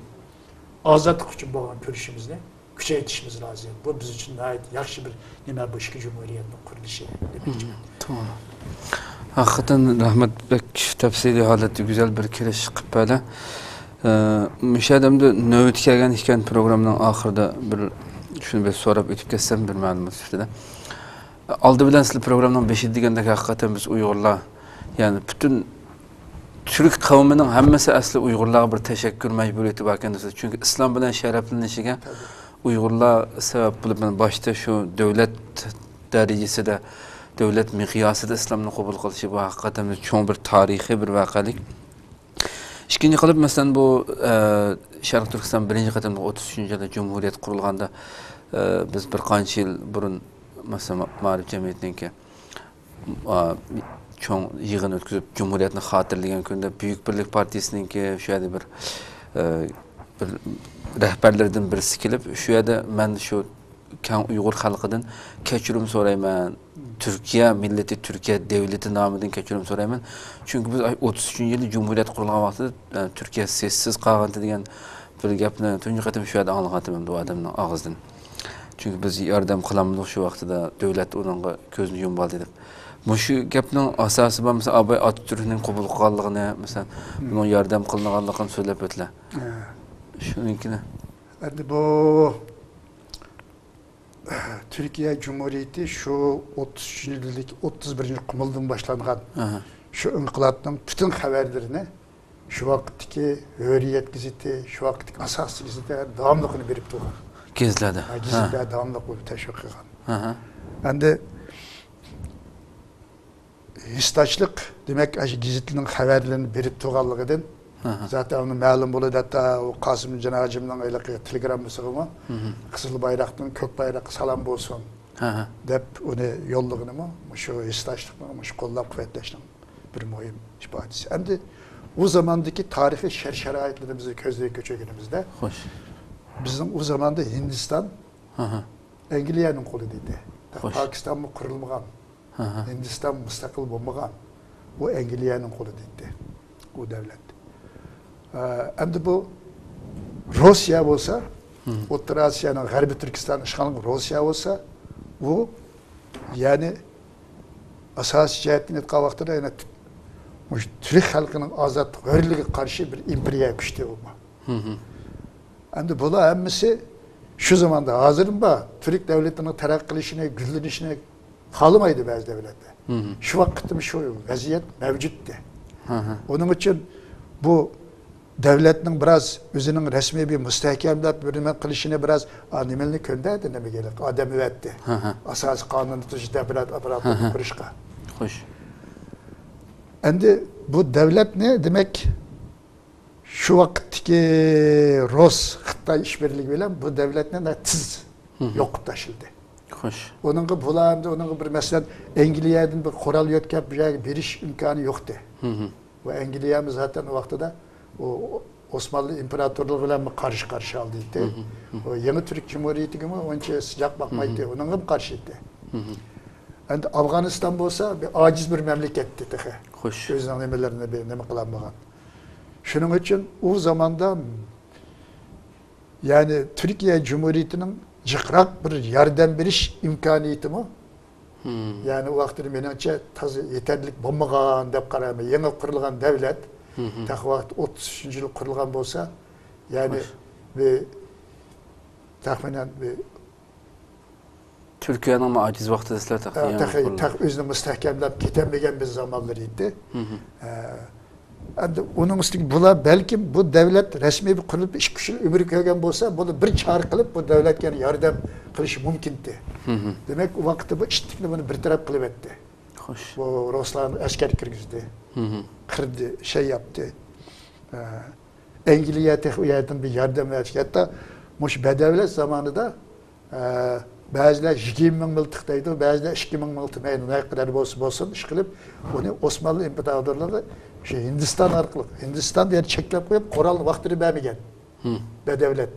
ئازادلىق ئۈچۈن بولغان كۈرىشىمىزنى كۈچەيتىشىمىز لازىم. بۇ بىز ئۈچۈن ناھايىتى ياخشى بىر نېمە، بۇ ئىككى جۇمھۇرىيەتنى قۇرۇلۇشى دېمەكچىمەن. توغرا. ھەقىقەتەن رەھمەت، بەك تەپسىلىي ھالەتتە گۈزەل بىر كېلىش قىلىپ بەردى. ئە، مۇشۇ يەردە ئەمدى نۆۋىتى كەلگەن ئىكەن، پروگراممىنىڭ ئاخىرىدا بىر شۇنى بىر سوراپ ئۆتۈپ كەتسەم، بىر مەلۇمات سۈپىتىدە. ئالدى بىلەن سىلەر پروگرامنىڭ بېشىدا دېگەندەك، ھەقىقەتەن بىز ئۇيغۇرلار، يەنى پۈتۈن تۈرك قەۋمىنىڭ ھەممىسى ئەسلى ئۇيغۇرلارغا بىر تەشەككۈر مەجبۇرىيىتى باركەن دېسە، چۈنكى ئىسلام بىلەن شەرەپلىنىشىگە ئۇيغۇرلار سەۋەب بولۇپ، مانا باشتا شۇ دۆلەت دەرىجىسىدە، دۆلەت مىقياسىدا ئىسلامنى قوبۇل قىلىشى، بۇ ھەقىقەتەن چوڭ بىر تارىخىي بىر ۋەقەلىك. ئىككىنچى قىلىپ، مەسىلەن، بۇ، ئە، شەرقىي تۈركىستان بىرىنچى قېتىم ئوتتۇز ئۈچىنچى يىلدا جۇمھۇرىيەت قۇرۇلغاندا، ئە، بىز بىر قانچە يىل بۇرۇن، مەسىلەن، مائارىپ جەمئىيىتىنىڭكى، ئا، چوڭ يىغىن ئۆتكۈزۈپ، جۇمھۇرىيەتنى خاتىرىلىگەن كۈندە بۈيۈك بىرلىك پارتىيىسىنىڭكى شۇ يەردە بىر، ئە، بىر رەھبەرلىرىدىن بىرسى كېلىپ، شۇ يەردە مەن شۇ كەڭ ئۇيغۇر خەلقىدىن كەچۈرۈم سورايمەن. تۈركىيە مىللىتى، تۈركىيە دۆلىتى نامىدىن كەچۈرۈم سورايمەن. چۈنكى بىز ئوتتۇز ئۈچىنچى يىلى جۇمھۇرىيەت قۇرۇلغان ۋاقتىدا، ئە، تۈركىيە سېسسىز قالغانتى دېگەن بىر گەپنى تۇنجى قېتىم شۇ يەردە ئاڭلىغانتىمەن بۇ ئادەمنىڭ ئاغزىدىن. چۈنكى بىز ياردەم قىلالمىدۇق شۇ ۋاقتىدا، دۆلەت ئۇنىڭغا كۆزىنى يۇمۇۋالدى دەپ. مۇشۇ گەپنىڭ ئاساسى بار، مەسىلەن، ئاباي ئاتاتۈركنىڭ قوبۇل قىلغانلىقىنى، مەسىلەن، بۇنىڭ ياردەم قىلىنغانلىقىنى سۆزلەپ ئۆتىلە. ھە. شۇنىڭكىنى. ئەمدى بۇ تۈركىيە جۇمھۇرىيىتى شۇ ئوتتۇز ئۈچىنچى يىلدىكى، ئوتتۇز بىرىنچى قۇمۇلدىن باشلانغان ئاھا. شۇ ئىنقىلابنىڭ پۈتۈن خەۋەرلىرىنى شۇ ۋاقىتتىكى ھۆرىيەت گېزىتى، شۇ ۋاقىتتىكى ئاساسىي گېزىتلەر داۋاملىق ئۇنى بېرىپ تۇرغان. گېزىتلەردە. ھە، گېزىتلەر ھە. داۋاملىق بۇنى تەشۋىق قىلغان. ئەمدى ھېسداشلىق، دېمەك، ئاشۇ گېزىتنىڭ خەۋەرلىرىنى بېرىپ تۇرغانلىقىدىن، ئاھا. زاتەن ئۇنى مەلۇم بولىدۇ، ھەتتا ئۇ قاسىم جىناجىمنىڭ ھېلىقى تېلېگراممىسىغىمۇ مھم. قىزىل بايراقتىن كۆك بايراققا سالام بولسۇن ئاھا. دەپ ئۇنى يوللىغىنىمۇ مۇشۇ ھېسداشلىقنىڭ، مۇشۇ قوللاپ قۇۋۋەتلەشنىڭ بىر مۇھىم ئىپادىسى. ئەمدى ئۇ زاماندىكى تارىخىي شەرت-شارائىتلىرىمىزنى كۆزدىن كەچۈرگىنىمىزدە، خوش. بىزنىڭ ئۇ زاماندا ھىندىستان ئاھا. ئەنگلىيەنىڭ قولىدا ئىدى. خوش. پاكىستانمۇ قۇرۇلمىغان. ئاھا. ھىندىستان مۇستەقىل بولمىغان. ئۇ ئەنگلىيەنىڭ قولىدا ئىدى. ئۇ دۆلەت. ئە، ئەمدى بۇ روسىيە بولسا، مم. ئوتتۇرا ئاسىيانىڭ غەربىي تۈركىستانى ئىشغال قىلغان روسىيە بولسا، ئۇ، يەنى، ئاساسىي جەھەتتىن ئېيتقان ۋاقتىدا، يەنە تۈ-، مۇشۇ تۈرك خەلقىنىڭ ئازادلىق ھۆرلۈكىگە قارشى بىر ئىمپېرىيە كۈچتى ئۇمۇ. مم. ئەمدى بۇلار ھەممىسى شۇ زاماندا، ھازىرمۇ بار، تۈرك دۆلىتىنىڭ تەرەققىي قىلىشىنى، گۈللىنىشىنى خالىمايدۇ بەزى دۆلەتلەر. مم. شۇ ۋاقىتتىمۇ شۇ ۋەزىيەت مەۋجۇتتى. ھە، ھە. ئۇنىڭ ئۈچۈن بۇ دۆلەتنىڭ بىراز ئۆزىنىڭ رەسمىي بىر مۇستەھكەملەپ بىر نېمە قىلىشىنى بىراز، ئا، نېمىلەرنى كۆندەردى، نېمىگە، ئادەم ئەۋەتتى. ھە، ھە. ئاساسىي قانۇن تۈزۈش، دۆلەت ئاپپاراتىنى ھە، ھە. قۇرۇشقا. خوش. ئەمدى بۇ دۆلەتنى، دېمەك، شۇ ۋاقىتتىكى رۇس، خىتاي ئىشبىرلىكى بىلەن بۇ دۆلەتنى نە-، تېز مم. يوقىتىپ تاشلىدى. خوش. ئۇنىڭغا بۇلار ئەمدى ئۇنىڭغا بىر، مەسىلەن، ئەنگلىيەدىن بىر قورال يۆتكەپ بۇ يەرگە بېرىش ئىمكانى يوقتى. مم. ۋە ئەنگلىيەمۇ زاتەن ئۇ ۋاقتىدا ئۇ ئوسمانلى ئىمپېراتورلۇقى بىلەن قارشى قارشى ئالدى ئىدى. مم. ئۇ يېڭى تۈرك جۇمھۇرىيىتىگىمۇ ئۇنچە سىجاق باقمايتتى. مم. ئۇنىڭغىمۇ قارشى ئىدى. مم. ئەمدى ئافغانىستان بولسا بىر ئاجىز بىر مەملىكەتتى تېخى. خوش. ئۆزىنىڭ نېمىلىرىنى بىر نېمە قىلالمىغان. شۇنىڭ ئۈچۈن ئۇ زاماندا، يەنى تۈركىيە جۇمھۇرىيىتىنىڭ جىقراق بىر ياردەم بېرىش ئىمكانىيىتىمۇ، مم. يەنى ئۇ ۋاقىتتا مېنىڭچە تازا يېتەرلىك بولمىغان دەپ قارايمەن. يېڭى قۇرۇلغان دۆلەت، مم. تېخى ۋاقىت ئوتتۇز ئۈچىنچى يىلى قۇرۇلغان بولسا، يەنى خوش. بىر تەخمىنەن بىر تۈركىيەنىڭمۇ ئاجىز ۋاقتىدا سىلەر تېخى ھە، يېڭى تېخى، قۇرۇلدى. تېخى ئۆزىنى مۇستەھكەملەپ كېتەلمىگەن بىر زامانلىرى ئىدى. مم. ھە. ئەمدى ئۇنىڭ ئۈستىگە بۇلار بەلكىم بۇ دۆلەت رەسمىي بىر قۇرۇلۇپ ئىككى-ئۈچ يىل ئۆمۈر كۆرگەن بولسا، بۇنى بىر چارە قىلىپ بۇ دۆلەتكە يەنە ياردەم قىلىشى مۇمكىنتى. مم. دېمەك، ئۇ ۋاقىتتا بۇ ئىتتىكنى بۇنى بىر تەرەپ قىلىۋەتتى. خوش. بۇ رۇسلارنى ئەسكەر كىرگۈزدى. مم. قىردى، شەي ياپتى. ھە. ئەنگلىيە تېخى ئۇ يەردىن بىر ياردەم بەرسە، ھەتتا مۇشۇ بەدەۋلەت زامانىدا، ئە، بەزىلەر يىگىرمە مىڭ مىلتىق دەيدۇ، بەزىلەر ئىككى مىڭ مىلتىق، مەيلى نەقەدەر بولسا بولسۇن، ئىشقىلىپ، ئۇنى ئوسمانلى ئىمپېراتورلۇقى شۇ ھىندىستان ئارقىلىق، ھىندىستان يەنە چەكلەپ قويۇپ، قورالنى ۋاقتىدا بەرمىگەن. مم. بەدەۋلەت،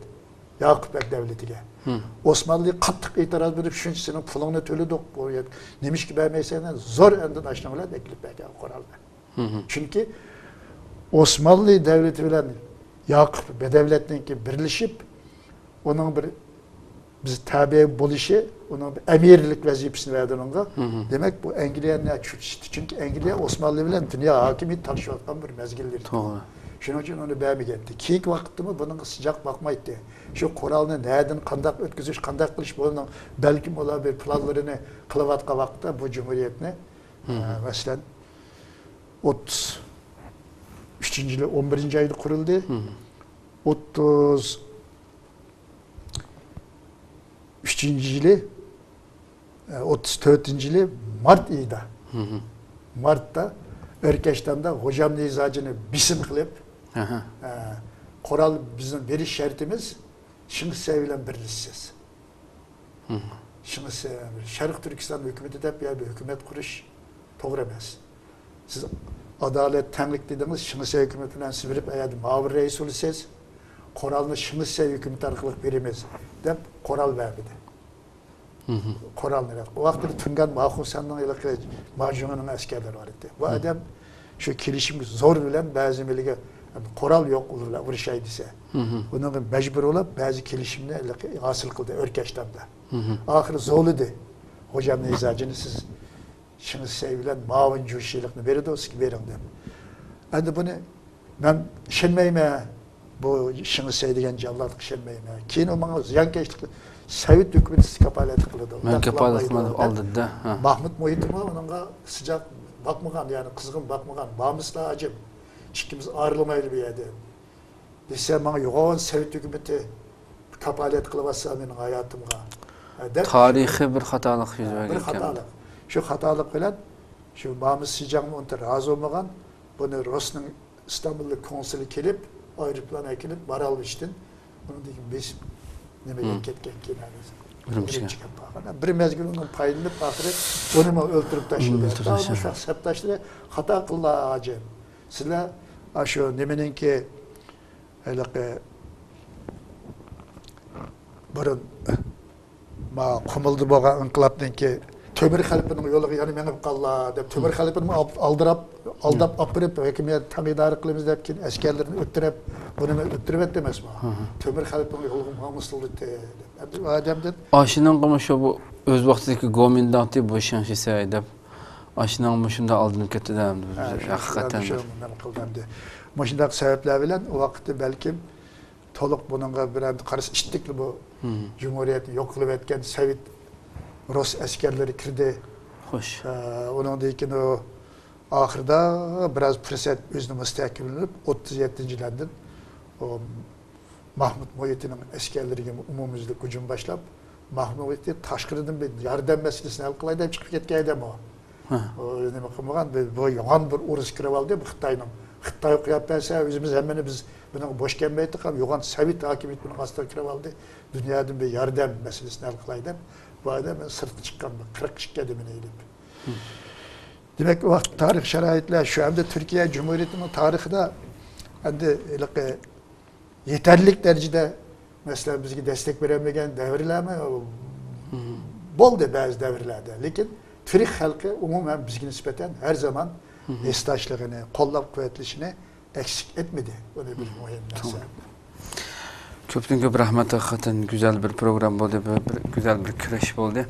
ياقۇپ بەگ دەۋلىتىگە. مم. ئوسمانلى قاتتىق ئېتىراز بېرىپ، شۇنچە سېنىڭ پۇلۇڭنى تۆلىدۇق، بۇ يەر نېمىشقا بەرمەيسەن؟ زور ئاندىن ئاشۇنىڭ بىلەن ئەكېلىپ بەرگەن قورالنى. مم. چۈنكى ئوسمانلى دەۋلىتى بىلەن ياقۇپ بەدەۋلەتنىڭكى بىرلىشىپ، ئۇنىڭ بىر بىز تەبىئىي بولۇشى، ئۇنىڭ بىر ئەمىرلىك ۋەزىپىسىنى بەردى ئۇنىڭغا. مم. دېمەك، بۇ ئەنگلىيەنى چۈشۈرۈشتى. چۈنكى ئەنگلىيە ئوسمانلى بىلەن دۇنيا ھاكىمىيىتى تارتىشىۋاتقان بىر مەزگىللىرى. توغرا. شۇنىڭ ئۈچۈن ئۇنى بەرمىگەنتى. كېيىنكى ۋاقىتتىمۇ بۇنىڭغا سىجاق باقمايتتى. شۇ قورالنى نەدىن قانداق ئۆتكۈزۈش، قانداق قىلىش، بۇنىڭ بەلكىم ئۇلار بىر پىلانلىرىنى قىلىۋاتقان ۋاقىتتا بۇ جۇمھۇرىيەتنى، مم. ئە، مەسىلەن، ئوتتۇز ئۈچىنچى يىلى ئون بىرىنچى ئايدا قۇرۇلدى. مم. ئوتتۇز ئۈچىنچى يىلى، ئە، ئوتتۇز تۆتىنچى يىلى مارت ئېيىدا، مم. مارتتا ئۆركەشتامدا غوجام نىزاجىنى بېسىم قىلىپ، ئاھا. ئە، قورال بىزنىڭ بېرىش شەرتىمىز شېڭ شىسەي بىلەن بىرلىشىسىز. مم. شېڭ شىسەي، شەرقىي تۈركىستان ھۆكۈمىتى دەپ يا بىر ھۆكۈمەت قۇرۇش توغرا ئەمەس. سىز ئادالەت، تەڭلىك دېدىڭىز، شېڭ شىسەي ھۆكۈمىتى بىلەن سىز بېرىپ ئەيەردە مۇئاۋىن رەئىس بولىسىز، قورالنى شېڭ شىسەي ھۆكۈمىتى ئارقىلىق بېرىمىز دەپ قورال بەرمىدى. مم. قورالنى بەر-، ئۇ ۋاقىتتا تۇڭگان ماخۇسەننىڭ ھېلىقى ماجۇڭنىڭ ئەسكەرلىرى بار ئىدى. بۇ مم. ئادەم شۇ كېلىشىمگە زور بىلەن بەزى مىللىگە قورال يوق، ئۇلار بىلەن ئۇرۇشاي دېسە. مم. ئۇنىڭغا مەجبۇر بولۇپ بەزى كېلىشىمنى ھېلىقى ھاسىل قىلدى ئۆركەشتامدا. مم. ئاخىرى زولىدى. غوجام نىزاجىنى سىز شېڭ شىسەي بىلەن ماۋۇن جۇشىلىقنى بېرىدۇ، سىزگە بېرىڭ دەپ. ئەمدى بۇنى مەن ئىشەنمەيمەن، بۇ شېڭ شىسەي دېگەن جاللاتقا ئىشەنمەيمەن. كېيىن ئۇ ماڭا زىيانكەشلىك، سوۋېت ھۆكۈمىتى سىز كاپالەتلىك قىلىدۇ. مەن كاپالەتلىك قىلمىدىم، ئالدىدا. ھە. ماھمۇت مۇھىتىمۇ ئۇنىڭغا سىجاق باقمىغان، يەنى قىزغىن باقمىغان. بارمىسىلەر ھاجىم، ئىككىمىز ئايرىلمايلى بۇ يەردىن دېسە، ماڭا يوغان سوۋېت ھۆكۈمىتى كاپالەت قىلىۋاتسا مېنىڭ ھاياتىمغا، ھە، دەپ. تارىخىي بىر خاتالىق يۈز ھە، بىر بەرگەن. خاتالىق. شۇ خاتالىق بىلەن شۇ مامۇس سىجاڭمۇ ئۇنىڭغا رازى بولمىغان. بۇنى روسنىڭ ئىستانبۇلدا كونسۇلى كېلىپ، ئايروپىلان ئەكېلىپ، بارالمىشتىن ئۇنىڭدىن كېيىن بېسىپ نېمىگە كەتكەن كېيىن، ئۈرۈمچىگە. ئۈرۈمچىگە كەپ قالغان. بىر مەزگىل ئۇنىڭ پايدىلىنىپ، ئاخىرى بۇنىمۇ ئۆلتۈرۈپ تاشلىدى. ئۇنى ئۆلتۈرۈپ تاشلىدى. شۇ سەپداشلىرى خاتا قىلدى، ھاجىم. سىلەر ئاشۇ نېمىنىڭكى، ھېلىقى بۇرۇن ما قۇمۇلدا بولغان ئىنقىلابتىن كېيىن تۆمۈر خەلپىنىڭ يولىغا يەنە مېڭىپ قاللا دەپ، تۆمۈر خەلپىنى ئالدىراپ، ئالداپ ئاپىرىپ، ھۆكۈمەت تەڭ ئىدارە قىلىمىز دەپ، كېيىن ئەسكەرلىرىنى ئۆلتۈرۈپ، بۇنىمۇ ئۆلتۈرۈۋەتتى ئەمەسمۇ؟ تۆمۈر خەلپىنىڭ يولىغا ماڭمىسىلىدى دەپ. ئەمدى ئۇ ئادەمدىن ئاشۇنىڭغىمۇ شۇ بۇ ئۆز ۋاقتىدىكى گومىنداڭتى بۇ شېڭ شىسەي دەپ، ئاشۇنىڭ مۇشۇنداق ئالدىنى كەتتى دە، ھە، شۇ ھەقىقەتەن. شۇ نېمە قىلدى ئەمدى. مۇشۇنداق سەۋەبلەر بىلەن ئۇ ۋاقىتتا بەلكىم تولۇق بۇنىڭغا بىر ئەمدى قارىسا ئىتتىكلا بۇ جۇمھۇرىيەتنى يوق قىلىۋەتكەن سوۋېت، رۇس ئەسكەرلىرى كىردى. خوش. ئە، ئۇنىڭدىن كېيىن ئۇ ئاخىرىدا بىراز پۇرسەت ئۆزىنى مۇستەھكەملىنىپ، ئوتتۇز يەتتىنچى يىلاندىن ئۇ ماھمۇت مۇھىتىنىڭ ئەسكەرلىرىگە ئومۇميۈزلۈك ھۇجۇم باشلاپ، ماھمۇت مۇھىتى تاشقىرىدىن بىر ياردەم مەسىلىسىنى ھەل قىلاي دەپ چىقىپ كەتكەن ئادەم ئۇ. ھە. ئۇ نېمە قىلمىغان، بۇ، بۇ يوغان بىر ئۇرۇس كىرىۋالدى، بۇ خىتاينىڭ. خىتاي قويۇپ بەرسە، ئۆزىمىز ھەممىنى بىز بۇنىڭغا بوش كەلمەيتتۇق، يوغان سوۋېت ھاكىمىيىتى بۇنىڭ ئاستىغا كىرىۋالدى. دۇنيادىن بىر ياردەم مەسىلىسىنى ھەل قىلاي دەپ، بۇ ئادەم سىرتقا چىققان بىر قىرىق ئىككى ئادىمىنى ئېلىپ. دېمەك، ئۇ ۋاقىت تارىخ شارائىتلار شۇ. ئەمدى تۈركىيە جۇمھۇرىيىتىنىڭ تارىخىدا ئەمدى ھېلىقى يېتەرلىك دەرىجىدە، مەسىلەن، بىزگە دەستەك بېرەلمىگەن دەۋرلەرمۇ بولدى بەزى دەۋرلەردە. لېكىن تۈرك خەلقى ئومۇمەن بىزگە نىسبەتەن ھەر زامان ھېسداشلىقىنى، قوللاپ قۇۋۋەتلىشىنى ئەكس ئەتمىدى. بۇنى بىر مۇھىم نەرسە. كۆپتىن كۆپ رەھمەت، ھەقىقەتەن گۈزەل بىر پروگرامما بولدى، بىر، بىر گۈزەل بىر كۈرەش بولدى.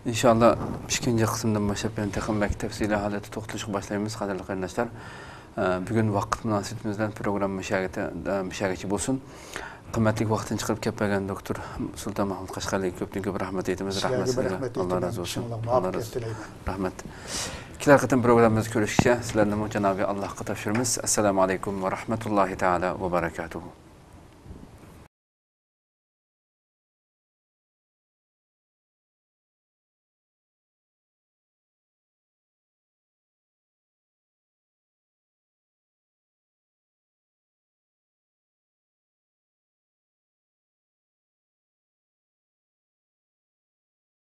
ئىنشاللا ئىككىنچى قىسىمدىن باشلاپ يەنە تېخىمۇ بەك تەپسىلىي ھالەتتە توختىلىشقا باشلايمىز، قەدىرلىك قېرىنداشلار. ئە، بۈگۈن ۋاقىت مۇناسىۋىتىمىز بىلەن پروگرامما مۇشۇ يەرگە، ئە، مۇشۇ يەرگىچە بولسۇن. قىممەتلىك ۋاقتىنى چىقىرىپ كەپ بەرگەن دوكتور سۇلتان مەھمۇد قەشقەرلىگە كۆپتىن كۆپ رەھمەت ئېيتىمىز. سىزگە رەھمەت سىزگە. رەھمەت ئاللا ئېيتىمەن. رازى بولسۇن. ئاللا رازى بولسۇن. رەھمەت. كېلەر قېتىم پروگراممىمىزدا كۆرۈشكىچە سىلەرنىمۇ جانابى ئاللاھقا تاپشۇرىمىز. ئەسسالامۇ ئەلەيكۇم ۋە رەھمەتۇللاھى تائالا ۋە بەرەكاتۇھۇ.